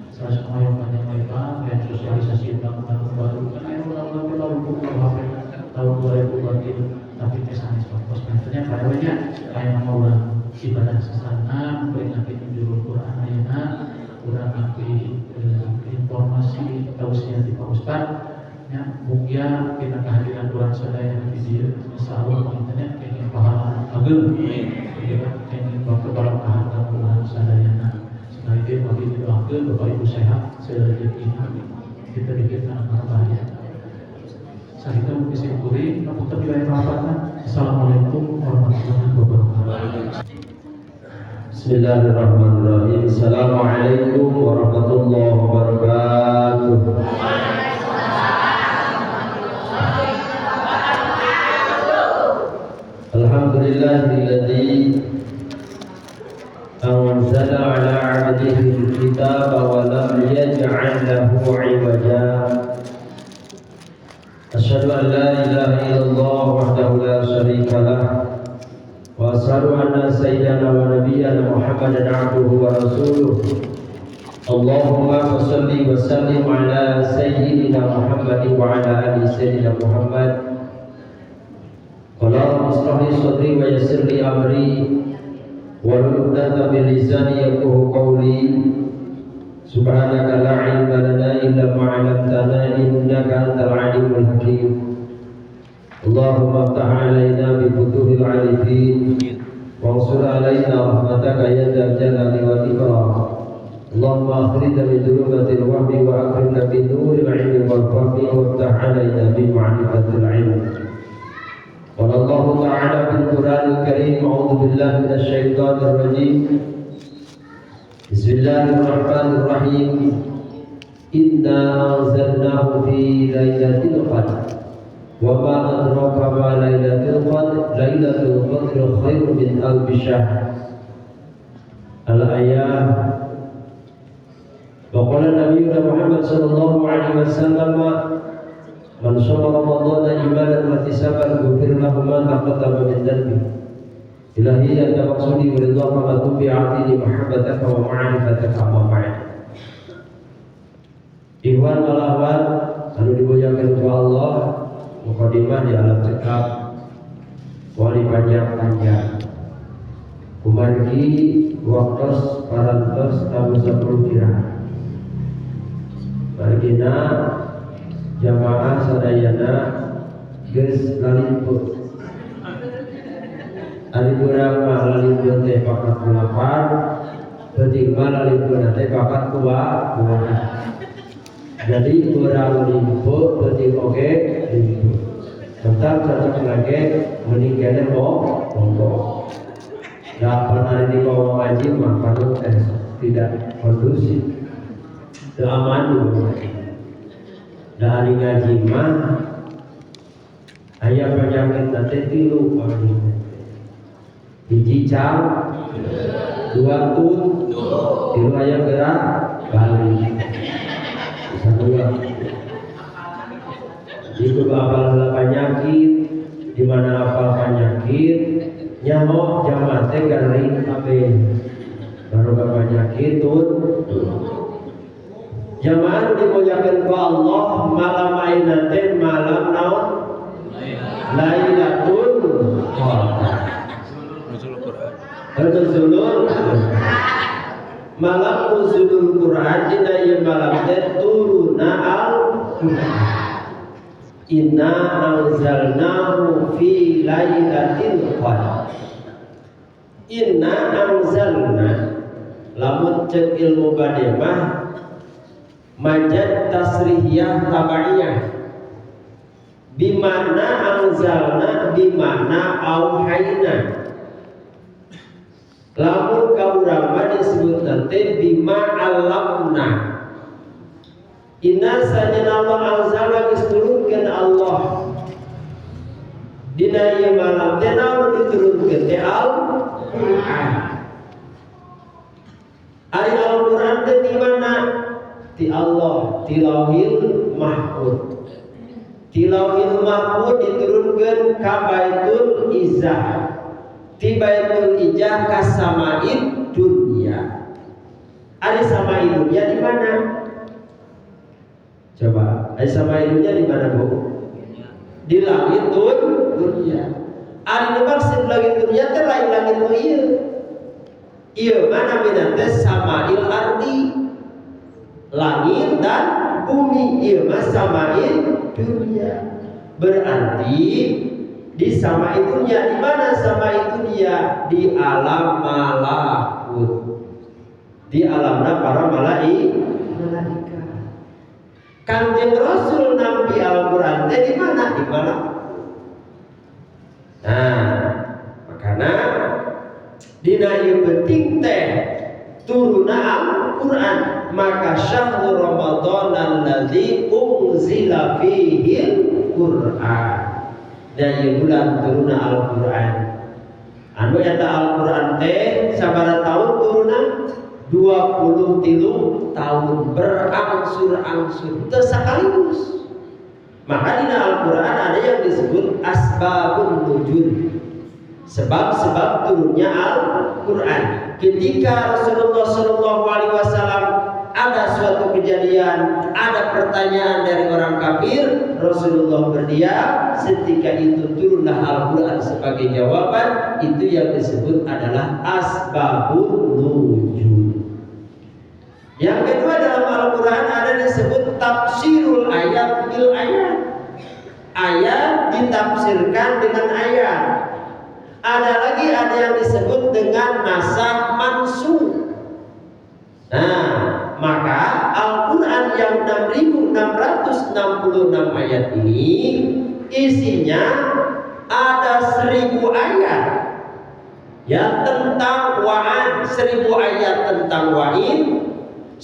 Salah semua yang panjang lebar, yang sosialisasi undang-undang baru, kan yang undang-undang baru KUHP tahun 2023, tapi kesannya fokus ternyata nya kayak mau urang ibadah sesana memperingati nuzulul Quran ayeuna urang nanti informasi tausiah di Pak Ustad ya, mugia kita kehadiran urang sadaya di dieu insyaallah panginten kenging pahala ageung gitu kan, kenging keberkahan urang sadayana. Sekali lagi bagi didoakeun Bapak Ibu sehat serejekina kita dikirkan akan bahaya. Sakitu mungkin kuring, ngapunten wilayah lapatna. Assalamualaikum warahmatullahi wabarakatuh. Bismillahirrahmanirrahim. Assalamualaikum warahmatullahi wabarakatuh. Alhamdulillahilladzi anzala ala 'abdihi al-kitaba wa lam yaj'al lahu 'iwaja. Asyhadu an la ilaha illallah wahdahu la syarika lah wa asyhadu anna sayyidana wa nabiyyana Muhammadan 'abduhu wa rasuluh. Allahumma shalli wa sallim ala sayyidina Muhammad wa ala ali sayyidina Muhammad. Qala rabbi ishrah li sadri wa yassir li amri wahlul 'uqdatam min lisani yafqahu qawli. Subhanaka la ilma lana illa ma 'allamtana innaka antal alimul hakim. Allahumma iftah alaina bi futuhil 'arifin wansur alaina rahmataka ya dzal jalali wal ikram. Allahumma akhrijna min dhulumatil wahmi wa akrimna bi nuril ilmi wal fahmi waftah alaina bi ma'rifatil ilm. Qala Allahu ta'ala fil Qur'anil Karim, a'udzu billahi minasy syaithanir rajim. Bismillahirrahmanirrahim. Inna anzalnahu fi lailatul qadr. Wa ma adraka ma lailatul qadr? Lailatul qadri khairun min alfi syahr. Al-ayah. Wa qala Nabi Muhammad sallallahu alaihi wasallam, man shoma ramadhana imanan wa ihtisaban ghufira lahu ma taqaddama min dhanbi. Ilahi anta maqsudi wa ridhaka wa tubi a'tini mahabbataka wa ma'rifataka ma ba'd. Ikhwan wal akhwat anu dimuliakan ku Allah, mukadimah di alam cekap wali panjang-panjang. Kumargi waktos parantos tamu 10 kira. Margina jamaah sadayana geus laliput. Ari urang mah laliput teh pakat lapar, penting mah laliput teh pakat kuah. Jadi urang limput penting oge limput. Tetap cocok lagi mending kene monggo. Dapat hari di bawah ngaji mah panut tidak kondusif. Teu aman dulu. Dari ngaji mah aya penyakit teh tilu paling. Hiji cal, dua tun, tilu aya gerak balik. Bisa dua. Jadi kudu apal heula penyakit, di mana apal penyakit, nyaho jamaah teh garing kabeh. Baru penyakit tun. Jamaah nu dimuliakeun ku Allah malam ayeuna teh malam naon? Lailatul Qadar. Nuzulul malam nuzulul Quran dina ieu malam teh turuna Al-Quran. Inna anzalnahu fi lailatul qadar. Inna anzalna lamun cek ilmu bade mah majad tasrihiyah tabaiyah bimana anzalna bimana auhayna. Lamun ka urang mah disebut nanti bima alamna. Inna sajana Allah anzalna geus turunkeun Allah dina ieu malam teh naon diturunkeun teh Al-Qur'an. Ari Al-Qur'an teh di mana? Ti Allah, ti Lauhil Mahfuz. Ti Lauhil Mahfuz diturunkeun ka Baitul Izzah. Ti Baitul Izzah ka samaid dunya. Ari samaid dunya di mana? Coba, ari samaid dunya di mana, Bu? Di langit dunia. Ari dimaksud langit dunia teh lain langit nu ieu. Ieu mah namina teh samail ardi. Langit dan bumi ieu mah samail dunia. Berarti di samail dunia, di mana samail dunia? Di alam malakut. Di alamna para malaikat. Kanjeng Rasul nampi Al-Qur'an teh di mana? Di malakut. Nah, makana dina ieu penting teh turuna Al-Qur'an, maka syahrul Ramadan allazi unzila fihi Al-Qur'an. Dan ieu bulan turuna Al-Qur'an. Anu eta Al-Qur'an teh sabaraha tahun turuna? 23 tahun berangsur-angsur, teu sekaligus. Maka dina Al-Qur'an ada yang disebut asbabun nuzul. Sebab-sebab turunnya Al-Qur'an. Ketika Rasulullah Shallallahu Alaihi Wasallam ada suatu kejadian, ada pertanyaan dari orang kafir, Rasulullah berdiam. Seketika itu turunlah Al-Quran sebagai jawaban. Itu yang disebut adalah asbabun nuzul. Yang kedua dalam Al-Quran ada disebut tafsirul ayat bil ayat. Ayat ditafsirkan dengan ayat. Ada lagi ada yang disebut dengan nasakh mansukh. Nah, maka Al-Quran yang 6.666 ayat ini isinya ada 1.000 ayat ya tentang wa'ad, 1.000 ayat tentang wa'id,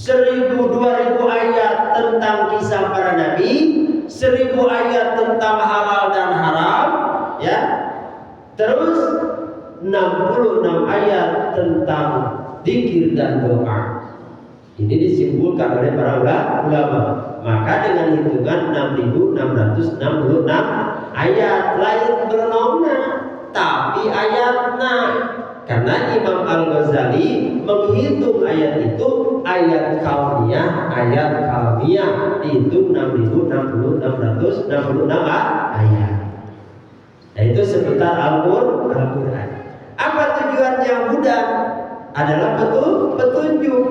1.000 2.000 ayat tentang kisah para nabi, 1.000 ayat tentang halal dan haram, ya. Terus 66 ayat tentang zikir dan doa. Ini disimpulkan oleh para ulama. Maka dengan hitungan 6.666 ayat lain berenangna, tapi ayatna. Karena Imam Al-Ghazali menghitung ayat itu ayat kauniyah, ayat kalamiyah, dihitung 6.666 ayat. Nah, itu seputar Al-Quran. Apa tujuan tujuannya hudan adalah petunjuk.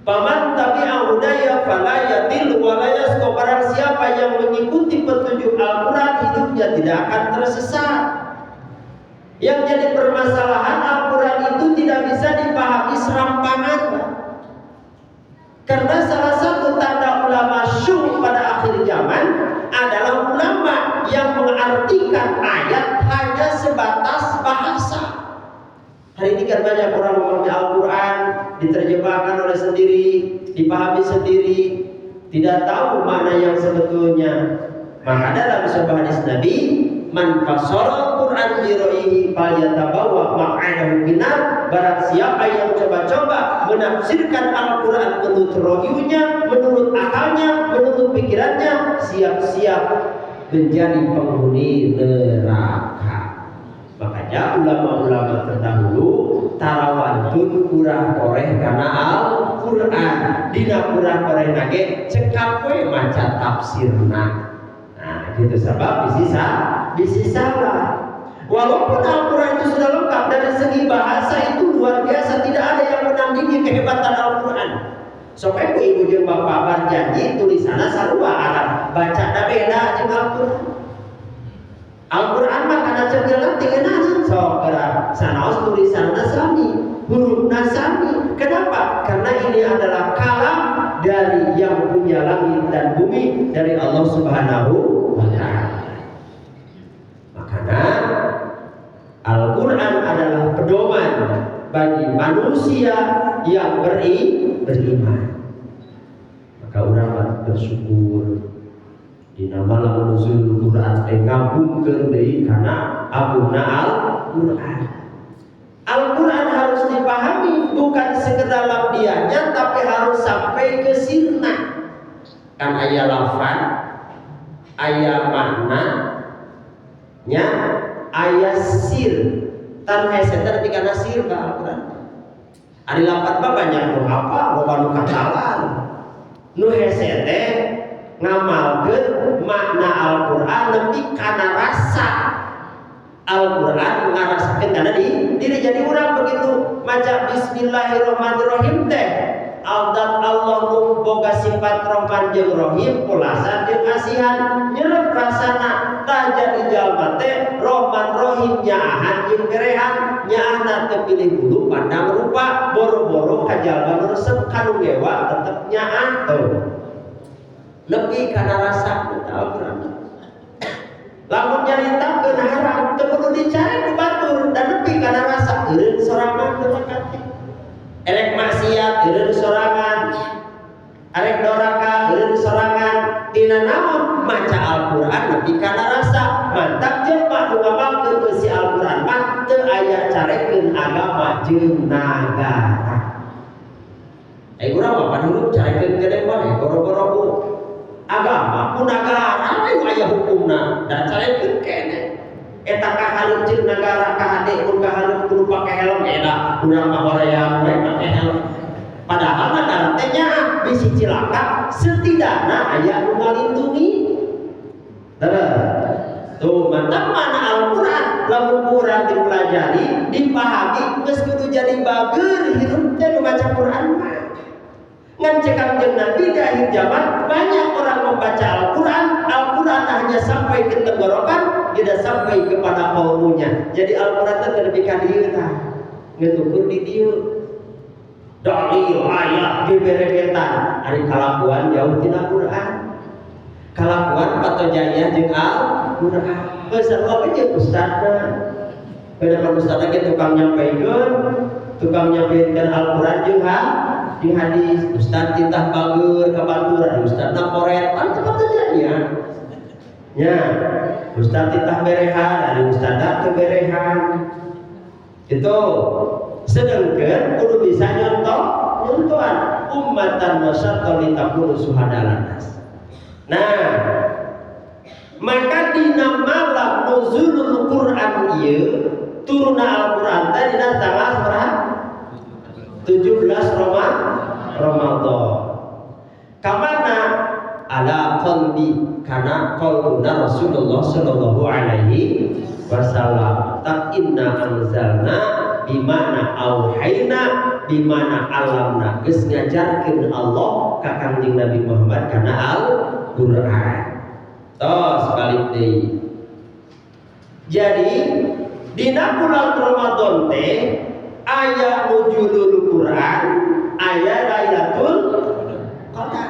Faman tabi'a hudaya fala yadhillu wa la yasqa. Barang siapa yang mengikuti petunjuk Al-Quran, hidupnya tidak akan tersesat. Yang jadi permasalahan, Al-Quran itu tidak bisa dipahami serampangan. Karena salah satu tanda ulama syuh pada akhir zaman adalah ulama yang mengartikan ayat hanya sebatas bahasa. Hari ini kan banyak orang memahami Al-Quran, diterjemahkan oleh sendiri, dipahami sendiri, tidak tahu makna yang sebetulnya. Maka dalam sebuah hadis Nabi, man fassara Quran bi ra'yihi falyatabawwa maq'adahu finnar. Barang siapa yang coba-coba menafsirkan Al-Quran menurut royunya, menurut akalnya, menurut pikirannya, siap-siap menjadi penghuni neraka. Makanya ulama-ulama terdahulu tara wantun kurang koreh kana Al-Quran. Dina kurang koreh nage cekap we maca tafsirna. Nah, gitu, sebab bisi salah. Walaupun Al-Quran itu sudah lengkap dari segi bahasa, itu luar biasa, tidak ada yang menandingi kehebatan Al-Quran. Sok ku ibu jeung bapak berjanji tulisannya sarua Arab, baca beda jeung Al-Quran. Al-Quran mah kana cegel tinggal sok gerak sanaos tulisanna sami, hurufna sami. Kenapa? Karena ini adalah kalam dari yang punya langit dan bumi, dari Allah Subhanahu wa Ta'ala. Makanya Al-Quran adalah pedoman bagi manusia yang beriman. Maka urang bersyukur dina malam nuzul Quran teh ngagungkeun deui kana agungna Al-Quran. Al-Quran harus dipahami bukan sekedar lafziahnya, tapi harus sampai ke sirna. Kan aya lafaz, aya makna nya, aya sir. Tan hese teh kana sir ka Al-Quran. Ari lafaz mah banyak nu apa, loba nu katalan. Nu hese teh ngamalkeun makna Al-Quran nepi kana rasa Al-Quran, ngarasakeun kana di diri. Jadi urang begitu maca bismillahirrahmanirrahim teh, Aldat Allah nu boga sifat Rahman jeung Rahim, pulasan jeung asihan, nyerep rasana. Tah, jadi jalma teh Rahman Rahim, nyaahan jeung berehan. Nyaahna teu pilih bulu, pandang rupa, boro-boro ka jalma nu resep, ka nu ngewa tetep nyaah. Tuh, lebih kana rasa Al-Quran. Lamun nyaritakeun haram teu perlu dicari ku batur, dan lebih kana rasa eureun sorangan teu makate. Erek maksiat eureun sorangan, arek doraka eureun sorangan. Tina naon? Maca Al-Qur'an lebih kana rasa. Mantap, jelema nu ngamalkeun eusi Al-Qur'an mah teu aya carekeun agama jeung nagara. Eh, urang mah pan hirup carekeun gede wae boro-boro ku agama, ku nagara we aya hukumna dan carekeun keneh. Eta kahareup jeung nagara, kahade mun kahareup kudu pake helm, eta urang mah hoream we pake helm. Padahal nagara teh nyaah bisi cilaka, setidakna aya nu ngalindungi. Tuh, mantap. Mana Al-Quran lamun kurang dipelajari, dipahami, geus kudu jadi bager hirup teh nu maca Quran mah. Ngan cek Kanjeng Nabi, di akhir zaman banyak orang membaca Al-Quran, Al-Quran hanya sampai ke tenggorokan, tidak sampai kepada kaumnya. Jadi Al-Quran itu lebih ka dieu tah. Ngetukur di dieu. Dalil ayat diberebetan, ari kalakuan jauh tina Quran. Kalakuan patojaya jeung Al-Quran. Geus sarua jeung ustadna. Beda kan ustadna ge tukang nyampaikan Al-Quran jeung di hadis. Ustad titah bager ka batur, ada ustadna koret, kan cepat aja ya. Ya, ustad titah berehan, ada ustadna teu berehan. Itu sedangkan kudu bisa nyontoh, nyontohan ummatan wasata litakunu syuhada 'alan nas. Nah, maka dina malam nuzulul Quran ieu, turunna Al-Quran teh dina tanggal berapa? 17 Ramadan. Kamana? Ala qalbi Karena qalbuna Rasulullah sallallahu alaihi wasallam. Tak inna anzalna bimana auhayna bimana alamna, geus ngajarkeun Allah ka Kangjeng Nabi Muhammad kana Al-Qur'an. Tos balik deui. Jadi dina bulan Ramadan teh aya nuzulul Quran, aya Lailatul Qadar.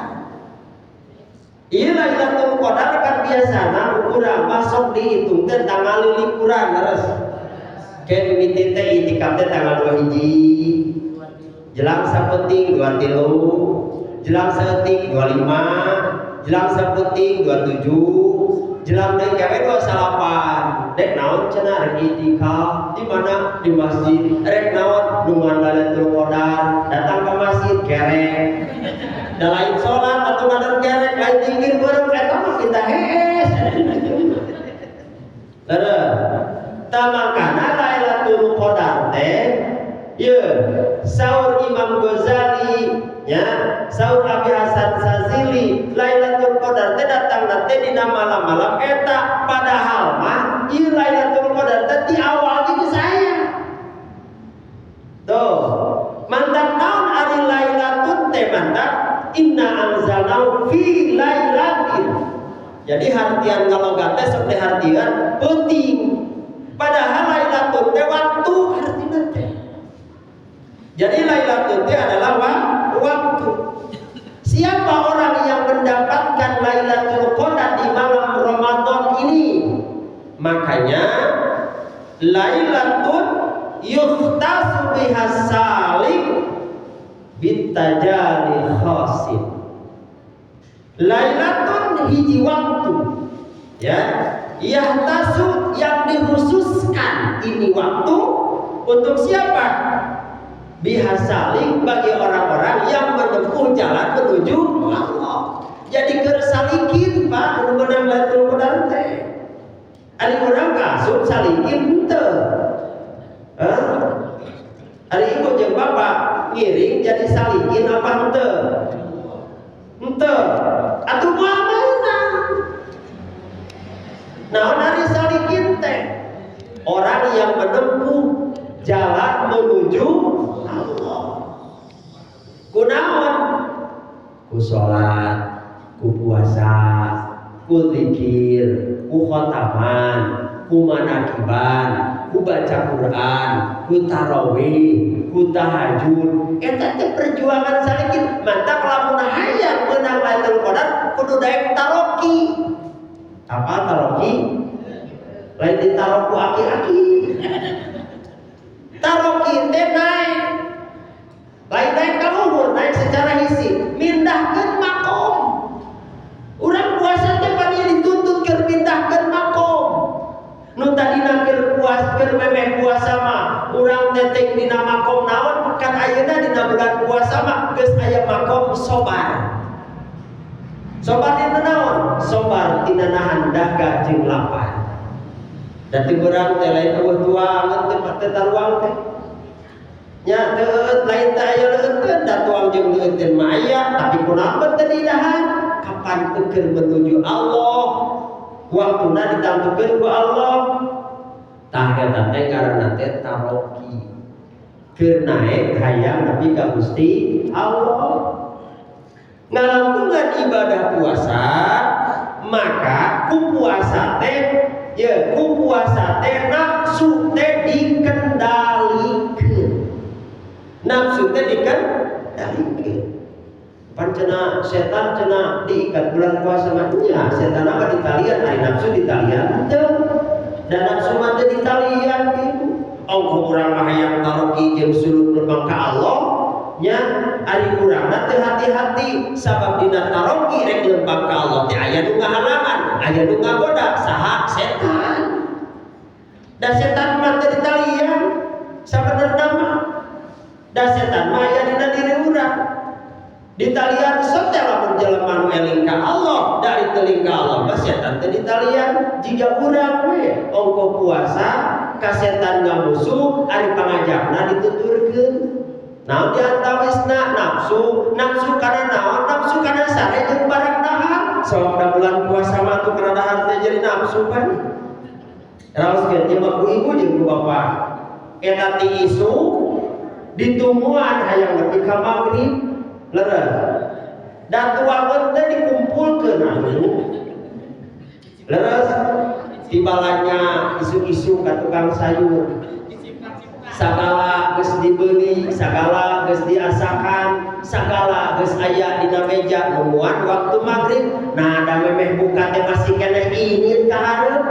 Iya, Lailatul Qadar kan biasana urang masuk dihitung teh tanggal 24, leres. Kayak mimiti teh itikaf teh tanggal 2 hiji. Jelang sapenting 23, jelang saeutik 25, jelang sapenting 27, jelang deui kawe 28. Dek naon cenah? Rek itikaf di mana? Di masjid. Rek naon? Nungguan Lailatul Qadar. Datang ke masjid kerek. Da lain salat atau ngadar kerek, lain dingin beureum eta mah kita hees. Leres. Tah makana Lailatul Qadar teh ye saur Imam Ghazali nya, saur Abi Hasan Sazili, Lailatul Qadar teh datang teh dina malam-malam eta, padahal mah ieu Lailatul Qadar teh di awal geus aya. Tuh, mantap naon ari Lailatul teh, mantap inna anzalnahu fi lailatin. Jadi hartian kalau teh sok dihartian penting. Padahal Lailatul teh waktu artinya teh. Jadi Lailatul teh adalah waktu. Siapa orang yang mendapatkan Lailatul Qadar di malam Ramadan ini? Makanya lailatun yukhtasu biha salik bitajali khasin. Lailatun hiji waktu ya, yahtasu yang dikhususkan ini waktu untuk siapa? Bihasalik bagi orang-orang yang menempuh jalan menuju Allah. Jadi keur salikin, Pak, nu menang Lailatul Qadar teh. Ari urang asup salikin henteu? Hah? Ari ibu jeung bapak ngiring jadi salikin apa henteu? Henteu. Atuh moal meunang. Naon ari salikin teh? Orang yang menempuh jalan menuju Allah. Kunaon? Ku salat, ku puasa, ku zikir, ku khotaman, ku manakiban, ku baca Quran, ku tarawih, ku tahajud. Eta teh perjuangan salikin. Mantap lamun hayang meunang Lailatul Qadar kudu daek taroki. Apa taroki? Lain ditaroku aki-aki. Taroki teh naik. Lain naik ka luhur, naik secara hisi, mindahkeun makom. Urang puasa teh pan dituntut keur mindahkeun makom. Nu tadina keur puas keur memeh puasa mah urang teh dina makom naon, kan ayeuna dina bulan puasa mah geus aya makom sobar. Sobar dina naon? Sobar tina nahan dahaga jeung lapar. Dan ti urang teh lain eueuh tuangan teh teh taruang teh. Nya teu lain teh aya leueut da tuang jeung leueut mah aya, tapi kunaon teh didahar? Kapan keur menuju Allah? Waktuna ditangtukeun ku Allah. Tah eta teh ngaranna teh taroki. Keur naek hayang nepi ka Gusti Allah. Ngalangkungan ibadah puasa, maka ku puasa teh ya, ku puasa teh nafsu teh dikendalikeun. Nafsu teh dikendalikeun. Pan cenah setan cenah diikat bulan puasa mah nya, setan mah ditalian, ari nafsu ditalian teu. Dan nafsu mah teu ditalian gitu. Ongkoh urang mah hayang taroki jeung suluk lempang ka Allah nya, ari urangna teu hati-hati sabab dina taroki rek lempang ka Allah teh aya nu ngahalangan, aya nu ngagoda, saha? Setan. Da setan mah teu ditalian sabenerna mah. Da setan mah aya dina diri urang. Ditalian sok teh lamun jelema nu eling ka Allah, dari teling ka Allah mah setan teh ditalian jiga urang we. Ongkoh puasa ka setan ngamusuh, ari pangajakna dituturkeun. Naon diantawisna? Nafsu, nafsu kana naon? Nafsu kana sare jeung barang dahar. Sok da bulan puasa mah tuh kana dahar teh jadi nafsu kan. Raoskeun ieu mah ku ibu jeung ku bapak. Eta ti isuk ditungguan hayang nepi ka magrib leres. Da tuangan teh dikumpulkeun atuh. Leres tibalanya isuk-isuk ka tukang sayur. Sagala geus dibeli, sagala geus diasakan, sagala geus aya dina meja nungguan waktu maghrib. Nah, da memeh buka teh masih keneh ingin ka hareup.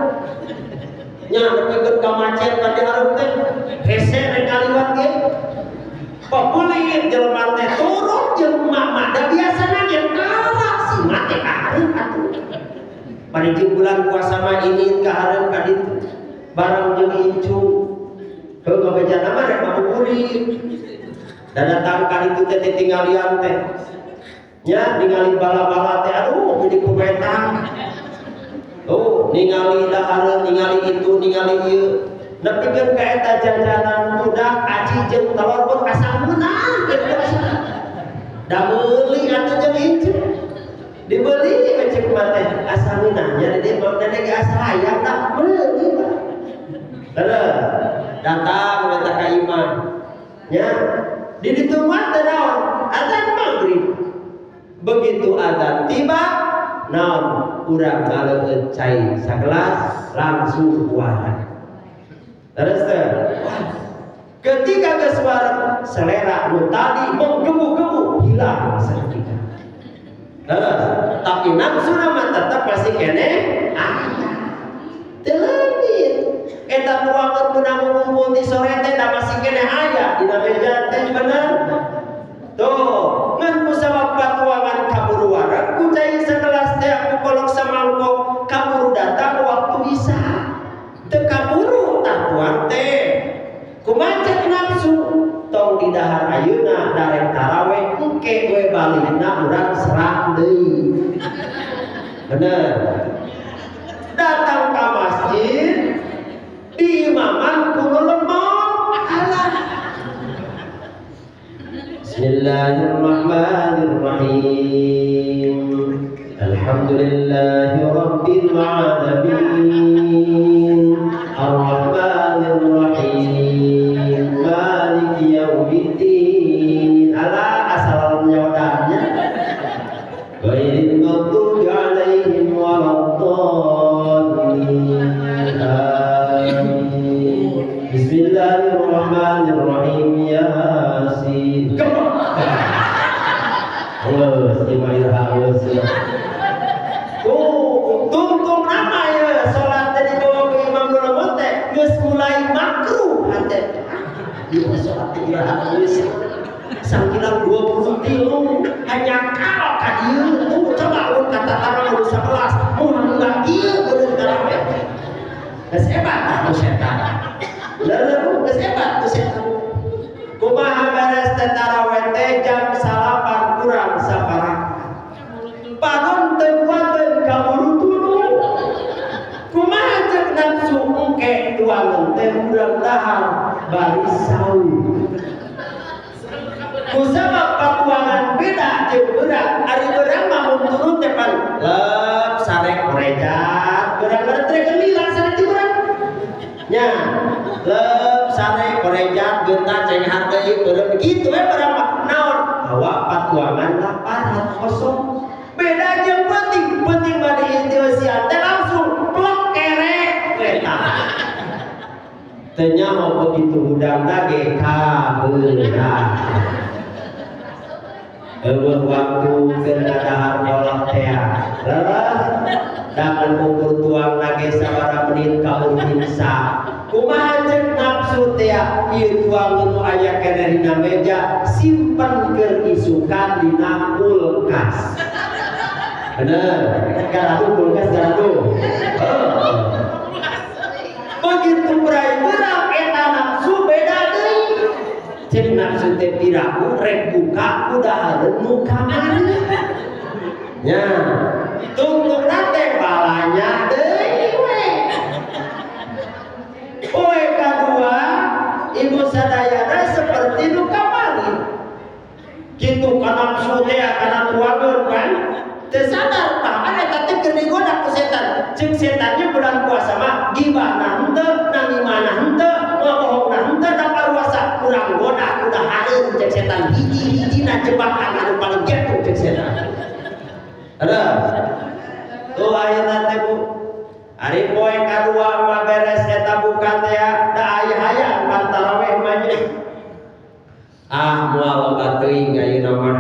Nya nepikeun ka macet ka di hareup teh hese rek ngaliwat ge. Papulit jelema teh turun jeung emak-emak da biasana ge kalah si mah teh ka hareup atuh. Bari jeung bulan puasa mah ini ka hareup ka ditu. Bareng jeung incu. Heuh ngabejana mah rek ngabuburit. Da datang ka ditu teh tinggalian teh. Nya ningali bala-bala teh aduh gede ku betang. Oh, ningali dahareun, ningali itu, ningali ieu. Nepikeun ka eta jajanan budak aci jeung telur pun asa meunang kitu asa. Da meuli atuh jeung incu. Dibeli we ceuk mah teh asa meunang nya di mah teh ge asa hayang da meuli. Terus datang eta ka imah. Nya di ditu mah teh naon? Adzan maghrib. Begitu adzan tiba, naon urang ngaleueut cai sagelas langsung wareg. Terus teh ketika geus wareg selera nu tadi menggebu-gebu hilang seketika. Terus tapi nafsu mah tetep masih keneh aya. Teu leungit. Eta tuangan menang ngumpul di sore teh da masih keneh aya dina meja teh bener. Tuh, ngan ku sabab patuangan kaburu wareg ku cai sagelas teh ku kolok samangkok kaburu datang waktu isya. Teu kaburu tah tuang teh. Kumaha cek nafsu tong di dahar ayeuna darek taraweh engke we balikna urang serang deui. Bener. Datang ka masjid di imaman ku nu lemot. Alah. Bismillahirrahmanirrahim. Alhamdulillahi rabbil alamin. Arrahmanirrahim. Maliki yaumiddin. Ala asal nyawadannya. Ghairil maghdubi alaihim waladdallin. Amin. Bismillahirrahmanirrahim. Yasin. Wes, lima irha wes. Tuh, tungtung nama ya salat tadi bawa ke imam dulu teh geus mulai makruh hate. Ieu salat teh iraha geus. Sangkilang 23 hanya kal ka dieu. Tuh coba ulun kata tangan udah 11 mun enggak ieu bener tarawih. Geus hebat tuh setan. Lalu geus hebat tuh setan. Kumaha beres teh tarawih teh jam 8 kurang saparapat. Panon teu kuateun kaburu tuluy. Kumaha ceuk nafsu engke tuangan teh urang dahar bari saum. Kusabab patuangan beda jeung beurang. Ari beurang mah mun turun teh pan lep sarek korejat. Beurang-beurang teh geulilah sarek ti beurang. Nya lep sarek korejat geunta cenghar deui beureum kitu we beurang mah. Naon? Hawa patuangan lapar hati kosong. Beda jeung penting, penting mah diintuisian teh langsung plek kerek eta. Teu nyaho begitu hudang ge kabeurang. Eueuh waktu keur ngadahar kolot teh. Leres dangan ukur tuang nage sabaraha menit ka imsak. Kumaha ceuk nafsu teh ieu tuang nu aya keneh dina meja simpen keur isukan dina kulkas. Bener, garatu kulkas garatu. Begitu berai berang eta nafsu beda deui. Ceuk nafsu teh piraku rek buka ku dahareun nu kamari. Nya, tungtungna teh balanya deui we. Poe kadua ibu sadayana seperti nu kamari. Kitu ka nafsu teh kana tuangeun kan. Teu sadar tah ada setan hiji-hijina jebakan anu paling jatuh cek setan. Ada. Tuh ayeuna teh Bu. Ari poe kadua mah beres eta buka teh da aya-aya pan tarawih mah nya. Ah moal loba teuing ayeuna mah.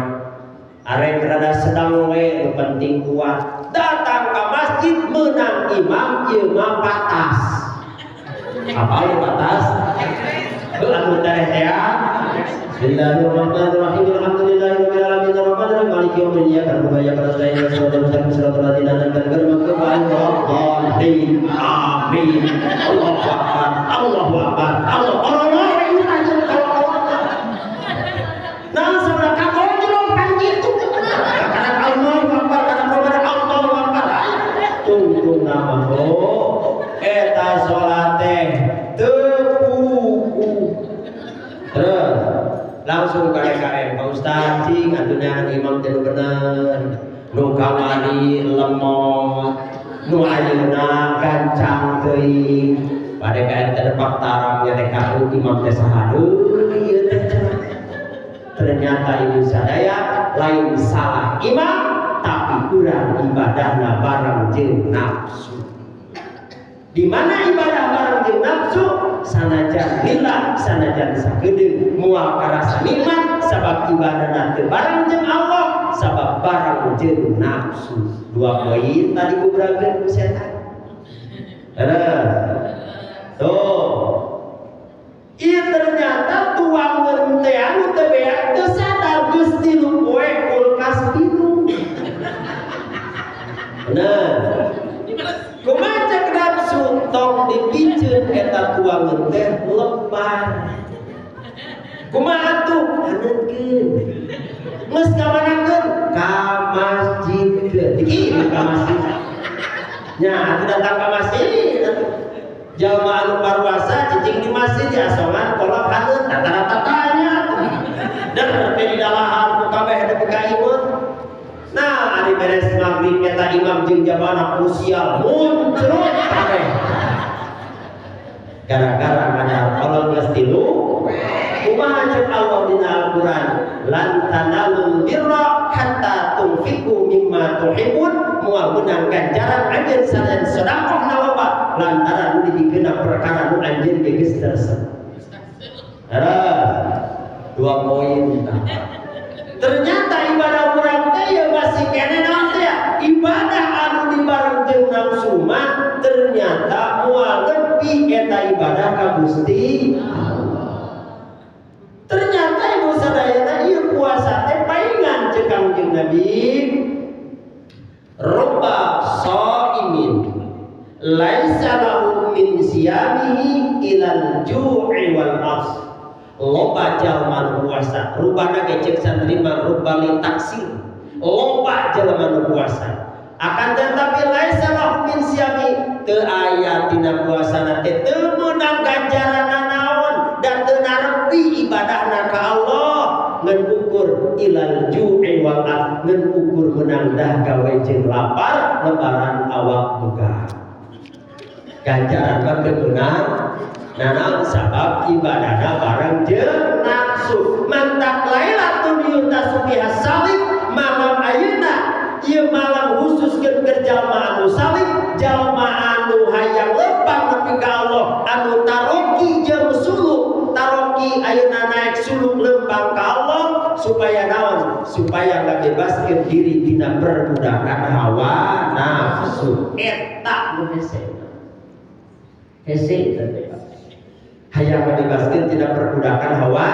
Arek rada sedang we nu penting kuat. Datang ke masjid menang imam ieu mah patas. Apa lu patas? Heuh anu teh teh. Bismillahirrahmanirrahim. Alhamdulillahirabbil alamin arrahmanirrahim maliki yaumiddin iyyaka na'budu wa iyyaka nasta'in ihdinas siratal mustaqim siratal ladzina an'amta 'alaihim ghairil maghdubi 'alaihim amin. Allahu akbar. Allahu akbar. Allah orang-orang ini aja kalau nah sebelah kagonjrong kan gitu. Karena Allahu akbar, karena Allahu akbar. Tunggu nama oh eta salat teh teu puguh. Terus langsung ke DKM Pak Ustaz cing atuh neangan imam teh nu bener nu kamari lemot nu ayeuna gancang teuing Pak DKM teh depak tarangnya DKU imam teh saha deui ieu teh. Ternyata ibu sadaya lain salah imam tapi kurang ibadahna bareng jeung nafsu. Di mana ibadah bareng jeung nafsu sanajan lila sanajan sakedeung moal karasa nikmat sabab ibadahna teu bareng jeung Allah sabab bareng jeung nafsu. Dua poin tadi gubrakeun ku setan. Ada. Tuh. Ieu ternyata tuangan teh anu teu beak teu sadar geus tilu poe kulkas pinuh. Bener. Kumaha cek nafsu tong dipiceun eta tuangan teh lebar. Kumaha atuh haneutkeun. Geus ka manakeun? Ka masjidkeun. Dikirim ka masjid. Nya atuh datang ka masjid atuh. Jalma anu paruasa cicing di masjid diasongan kolot haneut rata-rata tanya atuh. Der teh di dalahan ku kabeh nepi ka imut. Nah, ari beres maghrib eta imam jeung jamaah usia muncrut kabeh. Gara-gara ngadahar kolot geus tilu. Kumaha cek Allah dina Al-Qur'an? Lan tanalul birra hatta tunfiqu mimma tuhibbun. Moal meunang ganjaran anjeun sanajan sedekah na loba lantaran nu dibikeunna perkara nu anjeun ge geus teresep. Dua poin tah. Ternyata ibadah urang teh ya masih keneh naon teh ya? Ibadah anu dibareng jeung nafsu mah ternyata moal nepi eta ibadah ka Gusti Allah. Ternyata ibu sadayana ieu puasa teh paingan ceuk Kangjeng Nabi. Rubba shaimin laisa lahu min siyamihi ilal ju'i wal 'atsy. Loba jalma nu puasa, rubana ge ceuk santri mah rubba li taksir. Loba jalma nu puasa. Akan tetapi laisa lahu min siyami teu aya tina puasana teh teu meunang ganjaran naon dan teu narepi ibadahna ka Allah ngan ukur ilal ju'i wal 'atsy ngan ukur meunang dahaga we jeung lapar lebaran awak megah. Ganjaran mah teu meunang nanaon sabab ibadahna bareng jeung nafsu. Mantak lailatul yuntasu biha salik malam ayeuna ieu malam khusus keur jalma anu salik, jalma anu hayang lempang nepi ka Allah, anu taroki jeung suluk, taroki ayeuna naik suluk lempang ka Allah supaya naon? Supaya ngabebaskeun diri tina perbudakan hawa nafsu. Eta nu hese. Hese teh. Hayang ngabebaskeun tina perbudakan hawa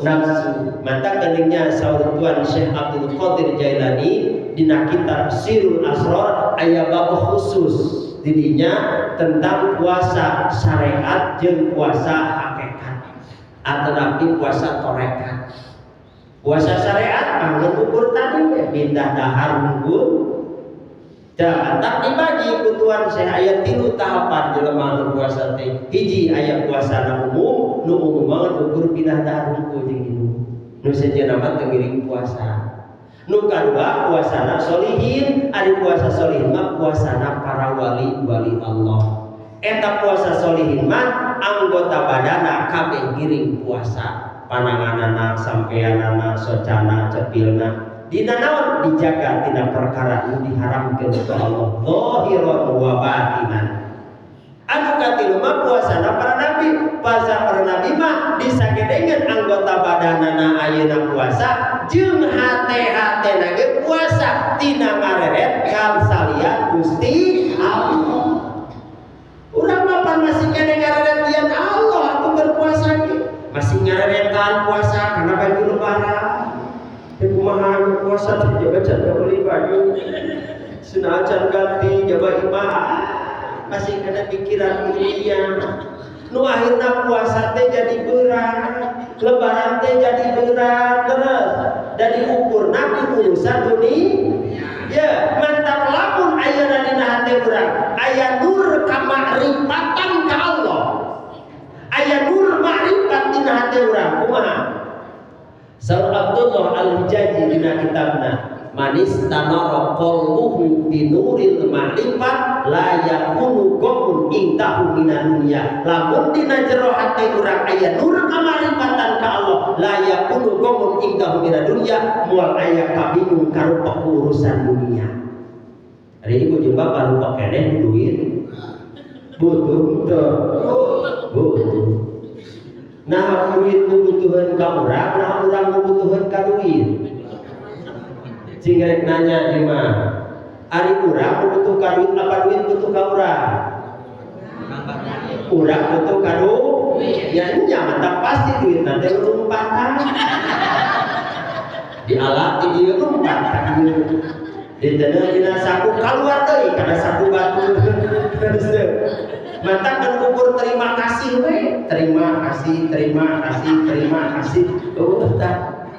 nafsu. Mantap geningnya saur Tuan Syekh Abdul Qadir Jailani dina kitab Sirul Asrar aya bab khusus didinya tentang puasa syariat jeung puasa hakikat atanapi puasa torekat. Puasa syariat mah ukur tadi we pindah dahar unggul. Dan tak dibagi ku Tuan Syekh aya 3 tahapan jelema nu puasa teh. Hiji aya puasa na umum, nu umum banget ukur pindah dahar unggul jeung minum. Nu sejenna mah teu ngiring puasa. Nu kadua puasana solihin, ari puasa solihin mah puasana para wali-wali Allah. Eta puasa solihin mah anggota badana kabeh ngiring puasa. Pananganana, sampeanana, socana, cepilna. Dina naon dijaga tina perkara nu diharamkeun ku Allah zahiran wa batinan. Anu katilu mah puasana para nabi. Puasa para nabi mah disagedengeun anggota badanana ayeuna puasa jeung hate-hatena ge puasa tina ngareret ka salian Gusti Allah. Urang mah pan masih keneh ngareret lian Allah atuh keur puasa ge. Masih ngareretan puasa karena baju lebaran. Teh kumaha puasa teh jaga can beli baju. Cenah acan ganti jaga imah. Masih kena pikiran dunia. Nu akhirna puasa teh jadi berat, lebaran teh jadi berat terus. Dan diukurna ku urusan dunia. Ya, mantap lamun ayeuna dina hate urang aya nur kamakrifatan ka Allah. Aya nur makrifat dina hate urang kumaha? Saur Abdullah Al-Hijazi dina kitabna manis tanara qalbuhu binuril ma'rifat la yakunu ghamun intahu minan dunya. Lamun dina jero hate urang aya nur kamarifatan ka Allah la yakunu ghamun intahu minan dunya, moal aya kabingung karupa urusan dunia. Ari ibu jeung bapak rupa keneh duit butuh teu butuh. Nah duit butuheun ka urang, nah urang butuheun ka duit. Cing rek nanya ieu mah. Ari urang butuh ka duit apa duit butuh ka urang? Urang butuh ka duit. Ya nya mantap pasti duit nanti lompatan. Di alat di dieu lompat ka dieu. Di teu dina saku kaluar deui kana saku batu. Mantap dan ukur terima kasih we, terima kasih, terima kasih, terima kasih. Oh, tah.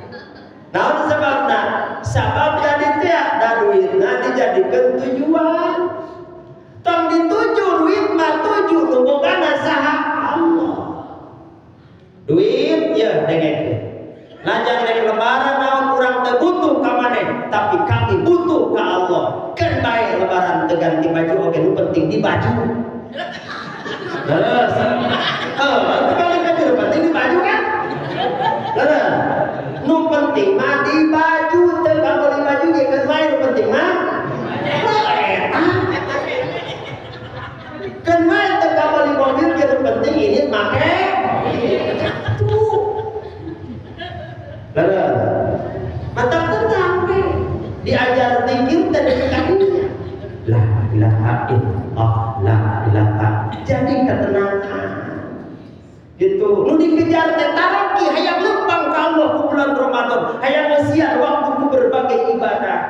Naon sebabna? Sabab tadi teh da duitna dijadikeun tujuan. Tong dituju duit mah tuju nu bogana saha? Allah. Duit ya dengekeun. Lanjang rek lebaran naon urang teu butuh ka maneh, tapi kami butuh ka Allah. Keun bae lebaran teu ganti baju oge nu penting di baju. Terus, oh, itu kali baju nu penting di baju kan? Terus, nu penting mah di baju, teu beli baju ge keun bae nu penting mah. Eta. Keun bae teu beli mobil ge nu penting ini make. Tuh. Terus, mantap tenang we. Diajar zikir teh dikadunya. La ilaha illallah, la ilaha. Jadi ketenangan. Gitu. Nu dikejar teh taraki hayang lempang ka Allah ku bulan Ramadan, hayang ngeusian waktu ku berbagai ibadah.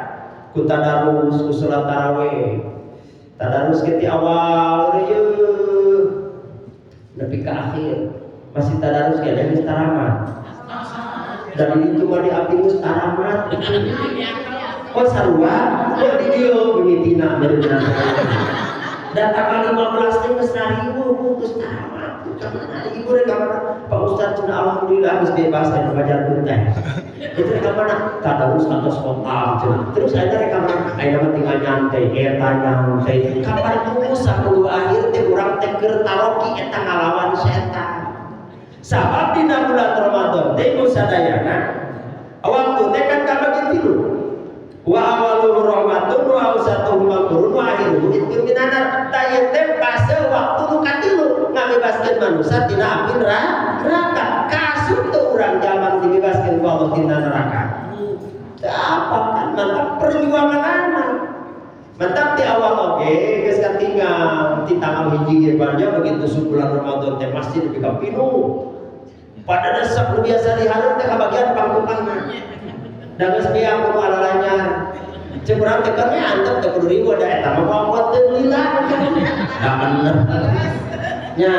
Ku tadarus, ku salat tarawih. Tadarus ge ti awal reuyeut nepi ka akhir. Masih tadarus ge geus taramat. Dari itu mah di abdi geus taramat. Oh sarua, oh di dieu mimitina bener-bener. Dan tanggal 15 teh geus nariweuh geus taramat. Ibu rek ka mana? Pak Ustaz cenah alhamdulillah geus bebas aya pajar pun teh. Itu rek ka mana? Tadarus atos total cenah. Terus aya rek ka mana? Aya mah tinggal nyantai, eta nyantai. Kapan tunggu 10 akhir teh urang teh keur taroki eta ngalawan setan. Sabab dina bulan Ramadan teh sadayana waktu teh kan kabagi tilu. Wa awaluhu rahmatun wa awsatuhu maghfirun wa akhiruhu itqun minanar. Tah teh fase waktu nu katilu ngabebaskeun manusia tina api neraka. Kasut teu urang jalma dibebaskeun ku Allah tina neraka. Teu apa kan mantap perjuangan anak. Mantap di awal oge geus katinggal di tanggal hiji ge banyak begitu sebulan Ramadan teh masjid nepi ka pinuh. Pada dasar nu biasa dihareup teh kabagian pangtukangna. Da geus beak kudu alalanyar. Ceuk urang teh kan antep teh kudu riweuh da eta mah moal kuat teu lila. Da bener. Nya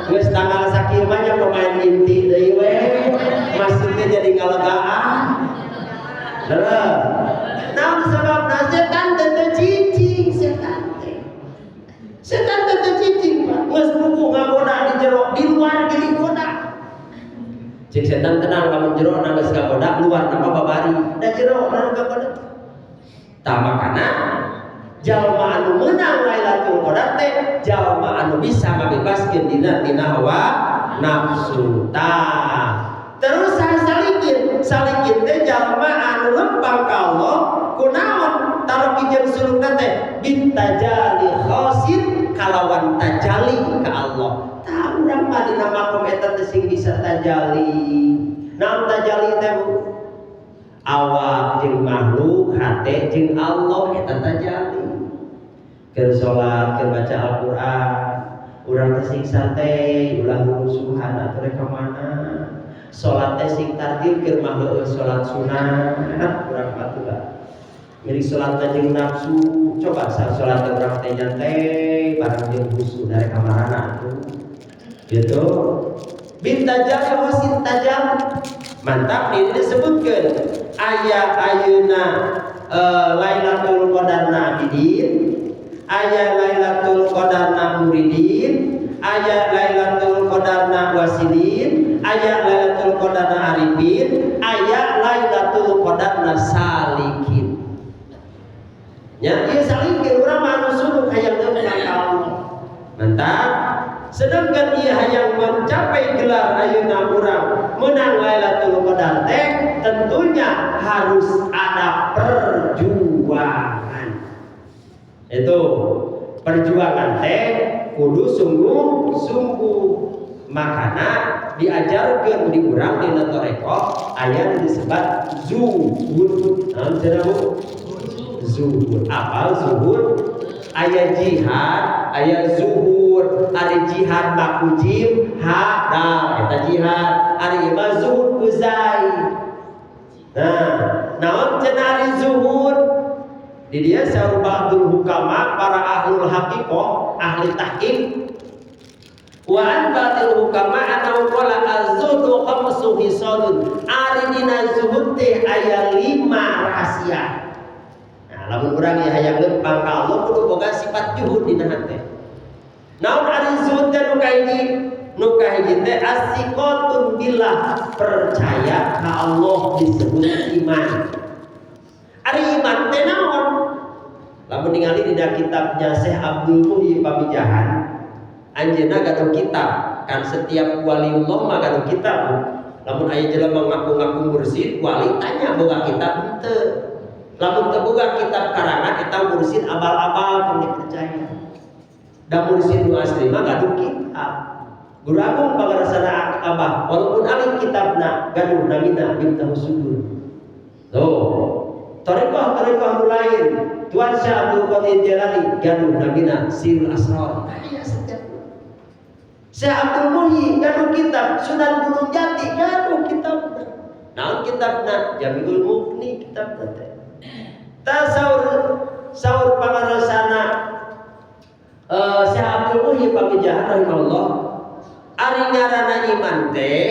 geus tanggal sakieu mah nya pemain inti deui we. Masjid teh jadi ngalegaan. Leres. Naon sababna setan teh teu cicing setan teh. Setan teh teu cicing Pak. Geus buku ngagoda di jero, di luar ge digoda. Cek setan tenang lamun jero na geus kagoda, luar nama babari. Da jero na kagoda. Tah makana jalma anu meunang Lailatul Qadar teh jalma anu bisa ngabebaskeun dina tina hawa nafsu. Tah Terus salikin, salikin teh jalma anu lempang ka Allah kunaon taruh jeung sulukna teh bitajali khosin kalawan tajali ka Allah. Tah urang mah dina makom eta teh sing bisa tajali. Naon tajali teh Bu? Awak jeung makhluk, hate jeung Allah eta tajali. Keur salat, keur baca Al-Qur'an, urang teh sing santai, ulah rusuhan atuh rek ka mana. Salat teh sing tartil keur mah heueuh salat sunat urang mah. Milik salat teh jeung nafsu, coba salat teh urang teh nyantai barang jeung khusyuk dari kamarana atuh. Gitu. Bintajal wasin tajal. Mantap ini disebutkan aya ayeuna Lailatul Qadarna abidin, aya Lailatul Qadarna muridin, aya Lailatul Qadarna wasilin, aya Lailatul Qadarna arifin, aya Lailatul Qadarna salikin. Nya ieu salikin urang mah anu suluk hayang leumpang ka Allah. Mantap. Sedangkan ia hayang mencapai gelar ayeuna urang menang Lailatul Qadar teh tentunya harus ada perjuangan. Itu perjuangan teh kudu sungguh-sungguh. Makana diajarkeun di urang dina tarekat aya nu disebut zuhud. Naon cenah Bu? Zuhud. Apa zuhud? Aya jihad, aya zuhud. Ari jihad mah jim ha dal eta jihad. Ari ieu mah zuhud kuzai. Nah, naon cenah ari zuhud? Di dia saur ba'dul hukama para ahlul haqiqah, ahli tahqiq. Wa an ba'dil hukama annahu qala az-zuhdu khamsu hisalun. Ari dina zuhud teh aya 5 rahasia. Nah, lamun urang ieu hayang lempang ka Allah kudu boga sifat zuhud dina hate. Naon ari zuhud teh nu kahiji? Nu kahiji teh as-siqatun billah, percaya ka Allah disebut iman. Ari iman teh naon? Lamun ningali dina kitabnya Syekh Abdul Muhyi Pamijahan, anjeunna gaduh kitab, kan setiap waliullah mah gaduh kitab. Lamun aya jelema ngaku-ngaku mursyid, wali tanya boga kitab henteu. Lamun teu boga kitab karangan eta mursyid abal-abal tong dipercaya. Da mursyid nu asli mah gaduh kitab. Guru Agung pangarasana abah walaupun alim kitabna gaduh namina Miftahus Sudur. Tuh. Tarekat-tarekat nu lain Tuan Syekh Abdul Qadir Jailani gaduh namina Sirrul Asrar. Aya setiap Syekh Abdul Muhyi gaduh kitab Sunan Gunung Jati gaduh kitabna. Naon kitabna? Jamiul Mughni kitabna teh. Tah saur pangarasana Syekh Abdul Muhyi Pamijahan rahimahullah, ari ngaranna iman teh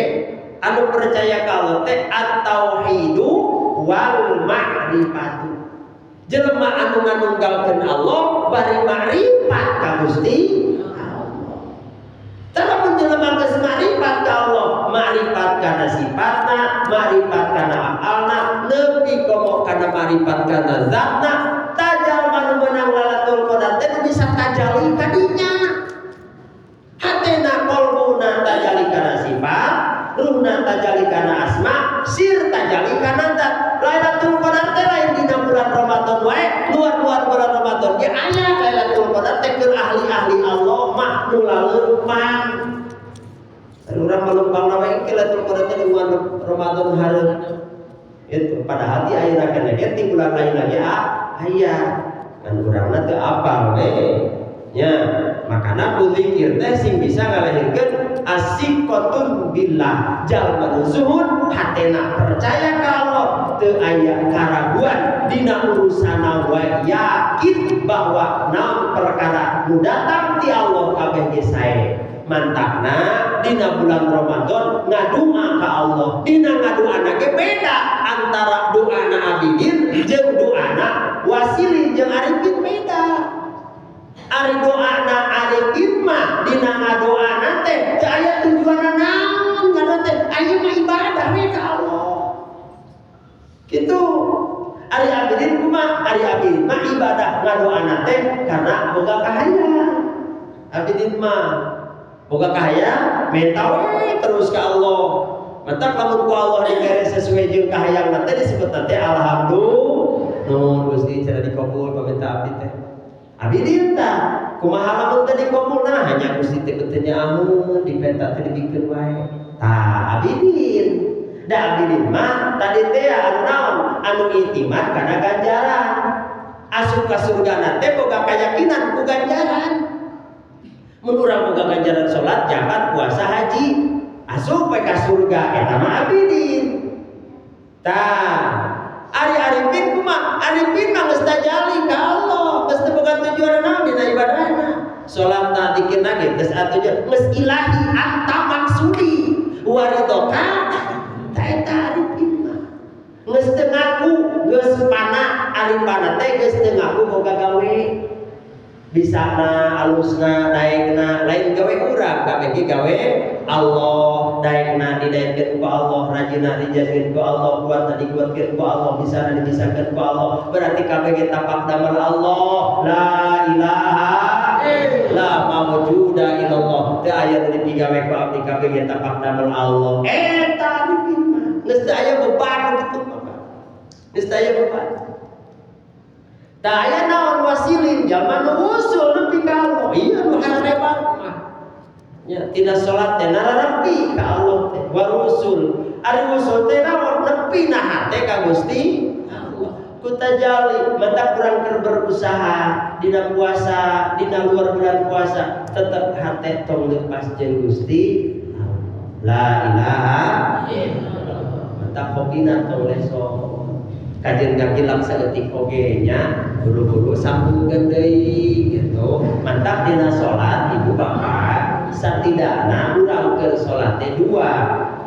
anu percaya ka Allah teh at-tauhidu wal ma'rifatu. Jelema anu nganunggalkeun Allah bari ma'rifat ka Gusti Allah. Tah lamun jelema geus ma'rifat ka Allah, ma'rifat kana sifatna, ma'rifat kana afalna, nepi komo kana ma'rifat kana zatna, tajal anu meunang Lailatul Qadar teh bisa tajali kadinya. Hatena qalbuna tajali kana sifat, ruhna tajali kana asma, sir tajali kana zat. Lailatul Qadar teh lain dina bulan Ramadan wae, luar-luar bulan Ramadan ge aya Lailatul Qadar teh keur ahli-ahli Allah mah nu laleumpang. Urang maleumpang wae ke Lailatul Qadar teh di bulan Ramadan hareup. Itu padahal di ayeuna kana ge ti bulan lain lagi aya. Kan urangna teu apal we. Nya, makana ku zikir teh sing bisa ngalahirkeun asiqatun billah. Jalma nu zuhud hatena percaya ka Allah, teu aya karaguan dina urusana wae, yakin bahwa naon perkara nu datang ti Allah kabeh ge sae. Mantakna dina bulan Ramadan ngadua ka Allah. Dina ngaduana ge beda antara doana abidin jeung doana wasilin jeung arifin beda. Ari doana arifin mah dina ngadoana teh teu aya tujuanna naon ngadoa teh, aya mah ibadah we ka Allah. Kitu. Ari abidin kumaha? Ari abidin mah ibadah ngadoana teh karena boga kahayang. Abidin mah boga kahayang menta we terus ka Allah. Matak lamun ku Allah dibere sesuai jeung kahayangna teh disebut teh alhamdulillah. Nuhun Gusti cenah dikabul paminta abdi teh. Abidin tah kumaha lamun teh dikabul nah hanya Gusti teh teu nyaaheun dipenta teh dibikeun wae. Tah abidin. Da abidin mah tadi teh anu naon anu itimad kana ganjaran. Asup ka surgana teh boga keyakinan ku ganjaran. Mun urang boga ganjaran salat, zakat, puasa, haji, asup we ka surga eta mah abidin. Tah ari arifin kumaha? Arifin mah geus tajali ka Allah, geus teu boga tujuan naon dina ibadahna. Salatna dikirna ge geus atuh geus ilahi anta maksudi waridhoka ta eta arifin mah. Geus teu ngaku geus pana, ari pana teh geus teu ngaku boga gawe. Bisana alusna daekna lain gawe urang kabeh ge gawe Allah, daekna didaekkeun ku Allah, rajina dijadikan ku Allah, kuatna dikuatkeun ku Allah, bisana dibisakeun ku Allah. Berarti kabeh ge tapak damel Allah. La ilaha la mawjuda illallah. Teu aya nu dipigawe ku abdi kabeh ge tapak damel Allah. Eta arifin mah geus teu aya beban kitu mah. Geus teu aya beban. Tah aya naon wasilin zaman nu usul nepi ka Allah. Iya nu hebat mah. Ya, tidak salat teh nararepi ka Allah teh warusul. Ari usul teh naon nepi na hate ka Gusti Allah. Ku tajali mata kurang keur berusaha dina puasa, dina luar bulan puasa tetep hate tong lepas jeung Gusti Allah. La ilaha illallah. Mata hobina tong leso. Kajian gakilap saeutik oge nya buru-buru sambungkeun deui gitu. Mantap dina salat ibu bapak satidakna urang keur salat teh dua,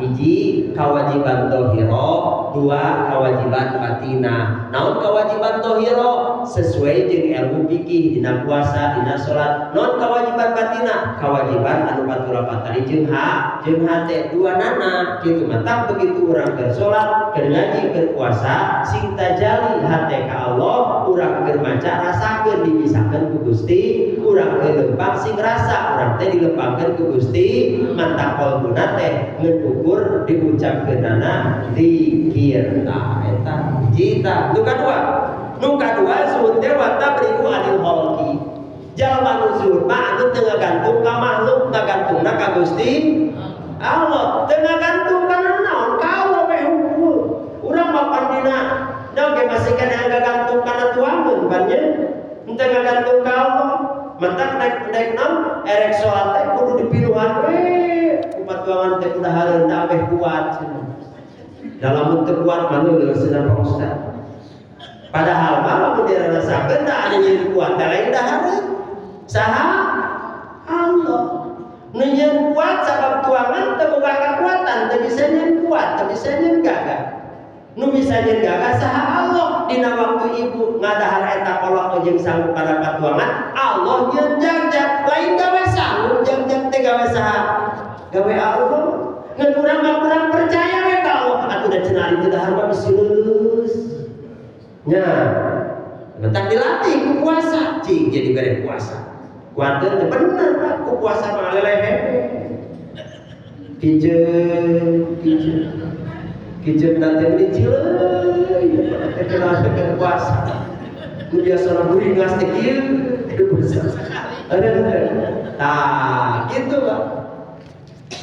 hiji kewajiban dohiro, dua kewajiban batinah. Naon kewajiban dohiro sesuai jeung ilmu fikih dina puasa, dina salat. Naon kewajiban batinah? Kewajiban anu batur patari jeung ha jeung hate dua nana kitu. Mantap begitu urang keur salat, keur ngaji, keur puasa sing tajali hate ka Allah, urang keur maca rasakeun dibisakeun ku Gusti, urang keur lempang sing rasa urang teh dilempangkeun ku Gusti. Mantap qalbuna teh ngan ukur diucapkeunana zikir. Tah eta hiji tah. Nu kadua, nu kadua zuhud teh wa tabri'u anil khalqi. Jalma nu zuhud mah anu teu ngagantung ka makhluk, ngagantungna ka Gusti Allah. Teu ngagantung kana naon ka Allah we hungkul. Urang mah pandina naon ge masih kana ngagantung kana tuangan pan nya. Henteu ngagantung ka Allah. Mantak naik naik naon erek salat teh kudu dipiluhan we ku patuangan teh kudu hareun ambeh kuat cenah. Dalam teu kuat mah leuleus cenah Pak Ustaz. Padahal mah lamun dirasakeun da anu nyieun kuat teh lain dahareun. Saha? Allah. Nu nyieun kuat sabab tuangan teu boga kakuatan, teu bisa nyieun kuat, teu bisa nyieun gagah. Nu bisa nyieun gagah saha? Allah. Dina waktu ibu ngadahar eta kolot jeung sanggup kana patuangan, Allah nyieun jagjag, lain gawe sanggup jagjag teh gawe saha? Gawe Allah. Ngan urang mah kurang percaya we ka Allah. Atuh da cenah ari teu dahar mah bisi leuleus. Nya. Mentak dilatih ku puasa, cing jadi bere puasa. Kuateun teh bener Pak, ku puasa mah lelehe. Kijeun, kijeun. Kijeun nanti ini cileuy, teh kena teh puasa. Nu biasa buringas teh kieu, ada tah gitu Pak.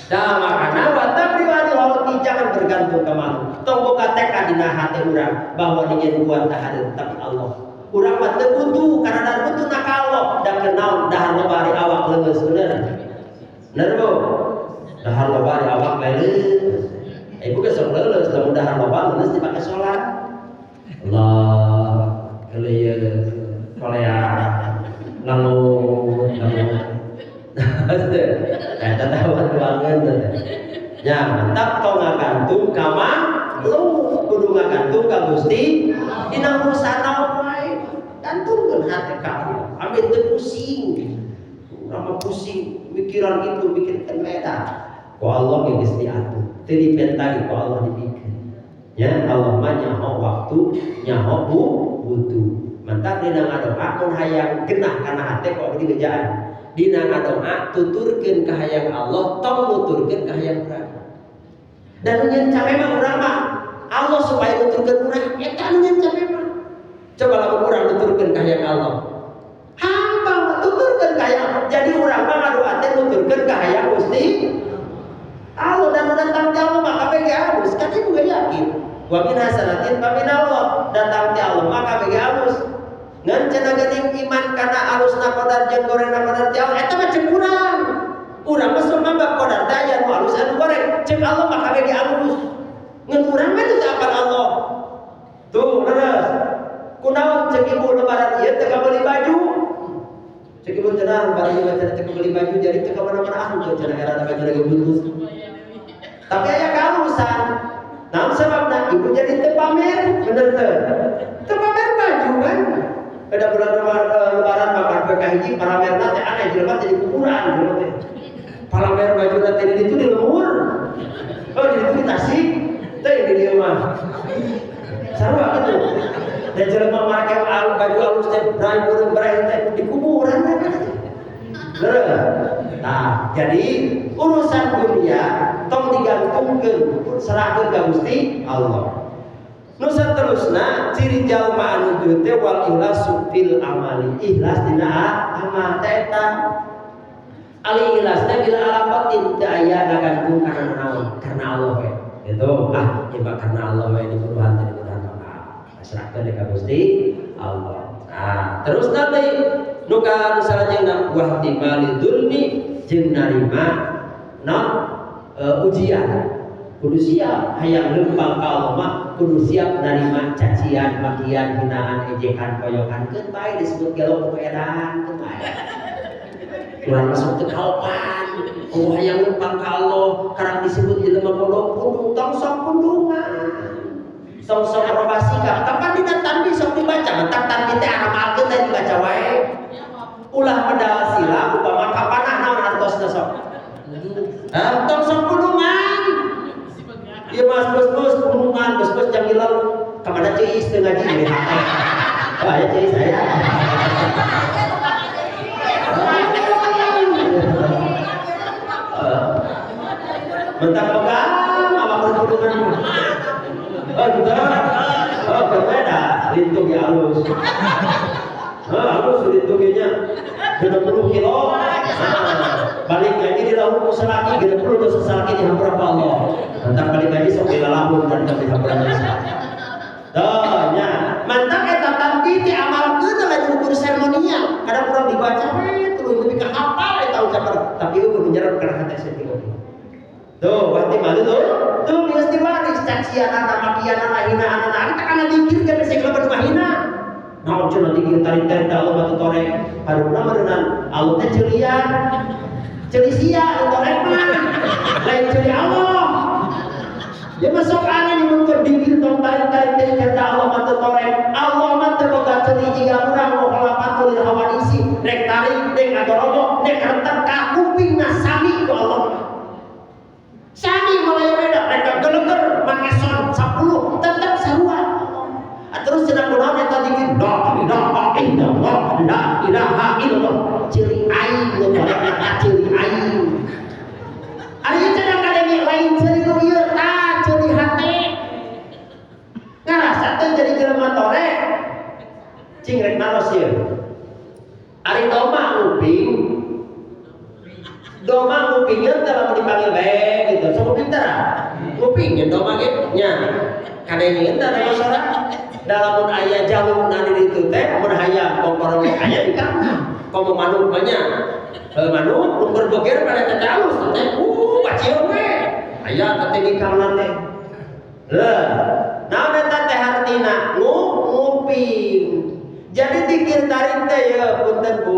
Nah makana wa tabri'u anil khalqi, jangan bergantung ke makhluk. Tong boga tekad dina hati urang bahwa dingin kuat tak tapi Allah. Urang mah teu butuh karena dar butuh na ka Allah, da keur naon dahar loba ari awak leuleus bener. Bener Bu? Dahar loba ari awak leuleus. Ibu ge sok leuleus lamun dahar loba leuleus dipake salat. Allah keleuyeun kolea lalu lalu eta teh tuangan teh. Ya mantap tong ngagantung ka makhluk, kudu ngagantung ka Gusti dina urusan naon wae. Gantungkeun hate ka Allah. Ambil teu pusing. Urang mah pusing mikiran itu mikirkeun beda. Ku Allah ge geus diatur. Teu dipenta ku Allah dibikeun. Ya Allah mah nyaho waktu, nyaho butuh. Mantap dina ngadoa mun hayang genah kana hate kok abdi bejaan. Dina ngadoa tuturkeun ka hayang Allah, tong nuturkeun ka hayang urang. Dan nu nyieun cape mah urang mah Allah supaya nuturkeun urang eta nu nyieun cape mah. Coba lamun urang nuturkeun kahayang Allah. Hamba tuturkeun kahayang. Jadi urang mah ngadoa teh nuturkeun kahayang Gusti Allah dan datang ti Allah mah kabeh ge alus. Kan ibu ge yakin. Wa min hasanatin fa min Allah. Datang ti Allah mah kabeh ge alus. Ngan cenah geuning iman kana alusna qadar jeung gorengna qadar ti Allah eta mah ceuk urang. Urang mah sok mambak qadar teh aya nu alus anu goreng. Ceuk Allah mah kabeh ge alus. Ngan urang mah teu apal Allah. Tuh leres. Kunaon ceuk ibu lebaran ieu teu kabeuli baju? Ceuk ibu cenah lebaran ieu teh teu kabeuli baju jadi teu ka mana-mana ah teu cenah era baju lagi butuh. Tapi aya kahalusan. Naon sababna ibu jadi teu pamer, bener teu? Teu pamer baju kan? Pada bulan lebaran makan PK hiji paramerna teh aneh jelema teh di kuburan jelema teh. Paramer baju teh di ditu di lembur. Oh di ditu di Tasik, teh di dieu mah. Sarua kitu. Dan jelema make baju alus teh brai beureum brai teh di kuburan teh. Leres. Nah, jadi urusan dunia tong digantungkeun serahkeun ka Gusti Allah. Nu saterusna ciri jalma anu teu teh wal ikhlasu fil amali. Ikhlas dina amal teh eta. Ali ikhlas teh bila alaqatin teu aya ngagantung kana naon? Karena Allah we. Gitu. Ah, ieu mah karena Allah we dibutuhan teh dibutuhan maka serahkeun ka Gusti Allah. Nah, terus nanti nu ka nu salajengna wahtimali dzulmi jeung narima non ujian. Kudu siap hayang lempang ka Allah mah kudu siap narima cacian, makian, hinaan, ejekan, koyokan keun bae disebut gelo ku edan keun bae. Urang masuk teu kaopan, oh hayang lempang ka Allah karang disebut jelema bodoh pundung tong sok pundungan. Tong sok robah sikap, kapan dina tanbih sok dibaca, mentak tanbih teh amalkeun teh dibaca wae. Ulah medal sila upama kapanah naon artosna sok. Hah, tong sok pundungan. Iya mas bos-bos pundungan, bos-bos jam hilang kemana cuy teu ngaji di HP. Oh aya cuy saya. Mentak pegang apa pundungan. Oh gitu. Oh berbeda, lintung ya halus. Oh halus lintungnya 60 kilo. Balik ngaji di lahur ku salaki 60 dosa salaki dihampura ku Allah. Mantap balik ngaji sok dilalahur dan tapi dihampura dosa. Tuh nya, mantap eta tanti teh amalkeun lain ukur seremonial. Kadang kurang dibaca we tuluy lebih ka hafal eta ucapan tapi eueuh menyerap kana hate setik oge. Tuh, berarti malu tuh. Tuh geus diwaris cacianana, makianana, hinaanana. Kita kana dikir ge besi kalau mah hina. Naon cenah dikir tarik-tarik da Allah mah torek. Harupna meureunnan Allah teh ceulian. Ceuli sia nu torek mah. Lain ceuli Allah. Ya masuk aneh mun keur dikir tong tarik-tarik teh da Allah mah teu torek. Allah mah teu boga ceuli jiga urang nu khalafatul lil hawadisi. Rek tarik rek ngagorobok rek rentek ka kupingna sami ku Allah. Sami mulai beda, mereka geleger, make son 10, tetap sarua. Terus cenah kunaon eta dikir la ilaha illallah, la ilaha illallah. Ceuli aing nu torek ceuli aing. Ari cenah kadenge lain ceuli nu ieu tah ceuli hate. Ngarasa teh jadi jelema torek. Cing rek naros ieu. Ari domba nguping Doma ngupingnya teh lamun dipanggil bae gitu. Sok nguping teh ngupingnya doma ge nya. Kadenge teh ada sora. Dalamun aya jalukna di ditu teh mun hayang kokorong aya di kamar. Komo manuk mah nya. Heuh manuk nu berbeger pada teh alus teh bacieun we. Aya teh di kamar teh. Leuh, naon eta teh hartina? Nguping. Jadi dikir tarik teh ya punten Bu.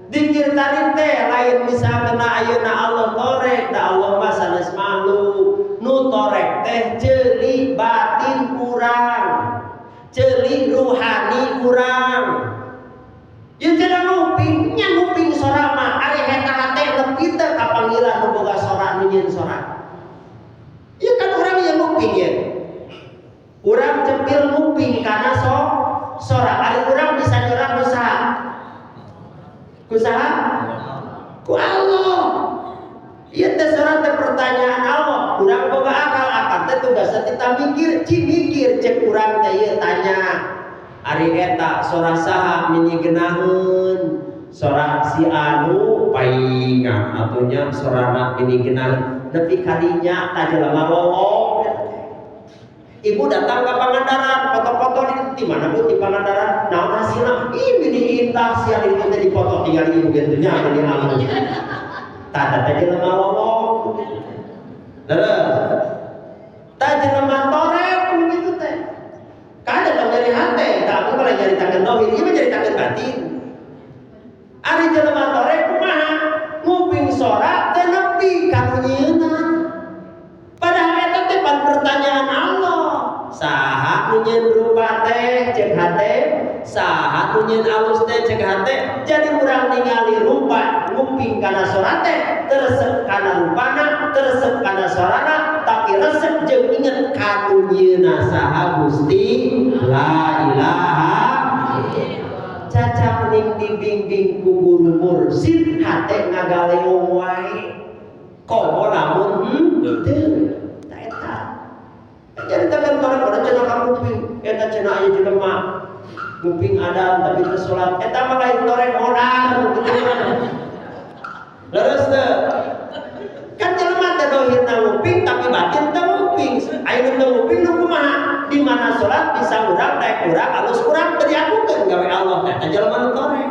Dikir tarik teh lain bisa kena ayeuna Allah torek da Allah mah sanes makhluk. Nu torek teh ceuli batin urang. Ceuli ruhani urang. Ieu cenah nguping, nya nguping sora mah ari eta hate nepi teh ka panggilan nu boga sora nu nyieun sora. Ieu kan urang yang nguping ye. Urang cepil nguping kana sora. Ari urang bisa nyorang usaha. Kusaha? Ku Allah. Ieu teh sora teh pertanyaan Allah. Urang boga akal, Eta mikir, ci mikir cek urang teh ieu tanya. Ari eta sora saha mini geunaheun? Sora si anu paingan atuh nya sorana mini geunaheun. Nepi kadinya ta jelema lolong. Ibu datang ke Pangandaran, foto-foto di mana Bu di Pangandaran? Naon hasilna? Ih mini indah sia di teh dipoto tinggal ibu kitu nya meni alus. Tah teh jelema lolong. Leres. Tah jelema torek gitu teh. Kada dong nyari hate, tah aku malah nyaritakeun dohir, ieu mah nyaritakeun batin. Ari jelema torek kumaha? Nguping sora teu nepi ka nu nyieunna. Padahal eta teh pan pertanyaan Allah. Saha nu nyieun rupa teh cek hate, saha nu nyieun alus teh cek hate. Jadi urang ningali rupa nguping kana sora teh, teu resep kana rupana, teu resep kana sorana, tapi resep jeung inget ka nu nyieunna saha Gusti la ilaha. Cacak ning dibimbing ku guru mursid hate ngagaleong wae. Komo lamun henteu. Ta eta. Jadi tekan torek pada cenah ka kuping, eta cenah aya jelema kuping adan tapi teu salat. Eta mah lain torek modar gitu mah. Leres teu? Kan jelema teh dohirna nguping tapi batin teu nguping. Aya nu teu nguping nu kumaha? Di mana salat bisa urang daek urang alus urang teu diakukeun gawe Allah. Eta jelema nu torek.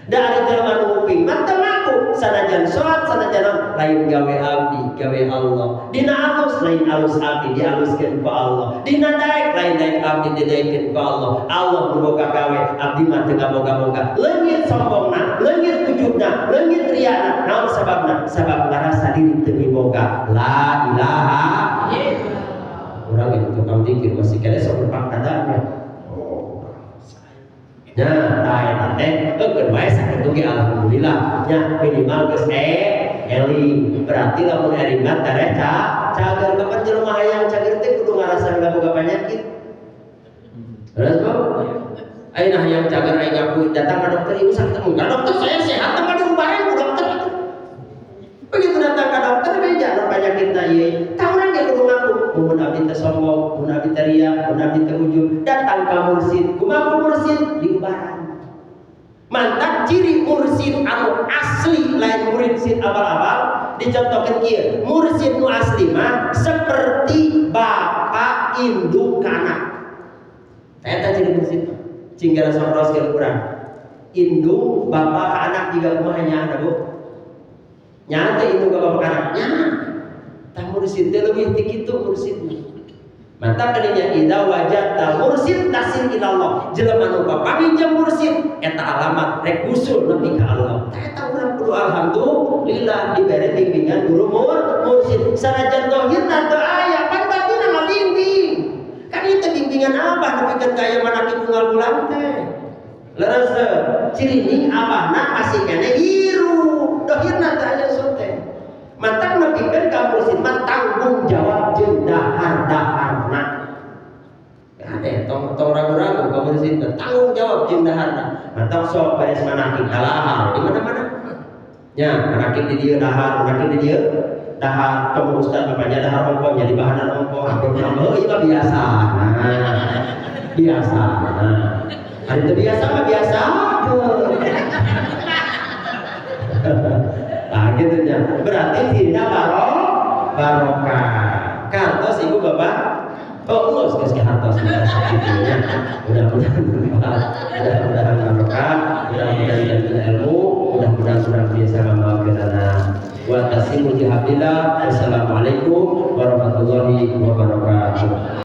Da ari jelema nu nguping mah teu ngaku sanajan salat sanajan lain gawe abdi gawe Allah. Dina alus lain alus abdi dialuskeun ku Allah. Dina daek lain daek abdi didaekeun ku Allah. Allah nu boga gawe abdi mah teu ngaboga-boga. Leungit sombongna, leungit ujubna, leungit riana. Naon sababna? Sabab ngarasa diri teu miboga. La ilaha illallah. Urang itu tukang zikir masih kene sok berpangkadanya. Nah, tah eta teh keun wae sakitu ge alhamdulillah. Nya minimal geus eling. Berarti lamun eling mah tereh cager kapan jelema hayang cager teh kudu ngarasa boga penyakit. Terus Bu? Ayeuna hayang cager aing ngaku datang ka dokter ibu sakit enggak dokter saya sehat teu diubaran ku dokter itu. Begitu datang ka dokter beja nu penyakitna ieu. Tah urang ge kudu ngaku mun abdi teh sombong, mun abdi teh ria, mun abdi teh ujub, datang ka mursid. Kumaha ku mursid diubaran. Mantap ciri mursid anu asli lain mursid abal-abal dicontohkeun kieu. Mursid nu asli mah seperti bapak induk anak. Eta ciri mursid mah. Cinggara sok raos urang. Indung bapak ka anak juga kumaha nyaah Bu? Nyaah teh indung ka bapak ka anak. Nyaah. Tah mursid teh leuwih ti kitu mursid mah. Mantap kadinya idza wajadta mursid tasil ilallah. Jelema nu papanggih jeung mursid eta alamat rek usul nepi ka Allah. Tah eta urang kudu alhamdulillah dibere bimbingan guru mursid. Sanajan tauhidna teu aya pan batinna ngabimbing. Kan ieu teh bimbingan abah nepikeun ka aya manakib unggal bulan teh. Leres teu? Cirining abahna masih keneh hirup. Dohirna teu aya teh. Mantap nepikeun ka mursid mah tanggung jawab jeung dahar-daharna. Ade tong tong ragu-ragu ka mursid teh tanggung jawab jeung daharna. Mantap sok beres manakib dalahar di mana-mana. Nya manakib di dieu dahar, manakib di dieu dahar. Kamu ustaz bapaknya dahar ongko jadi bahanan ongko. Oh iya mah biasa. Nah, biasa. Nah. Hari itu biasa mah biasa. Nah gitu nya. Berarti tidak barokah. Kartos ibu bapak. Oh, geus geus ke hartos gitu nya. Mudah-mudahan bermanfaat. Mudah-mudahan barokah, mudah-mudahan dan ilmu, mudah-mudahan urang bisa ngamalkeunana. Wa tasimu bihablillah. Wassalamualaikum warahmatullahi wabarakatuh.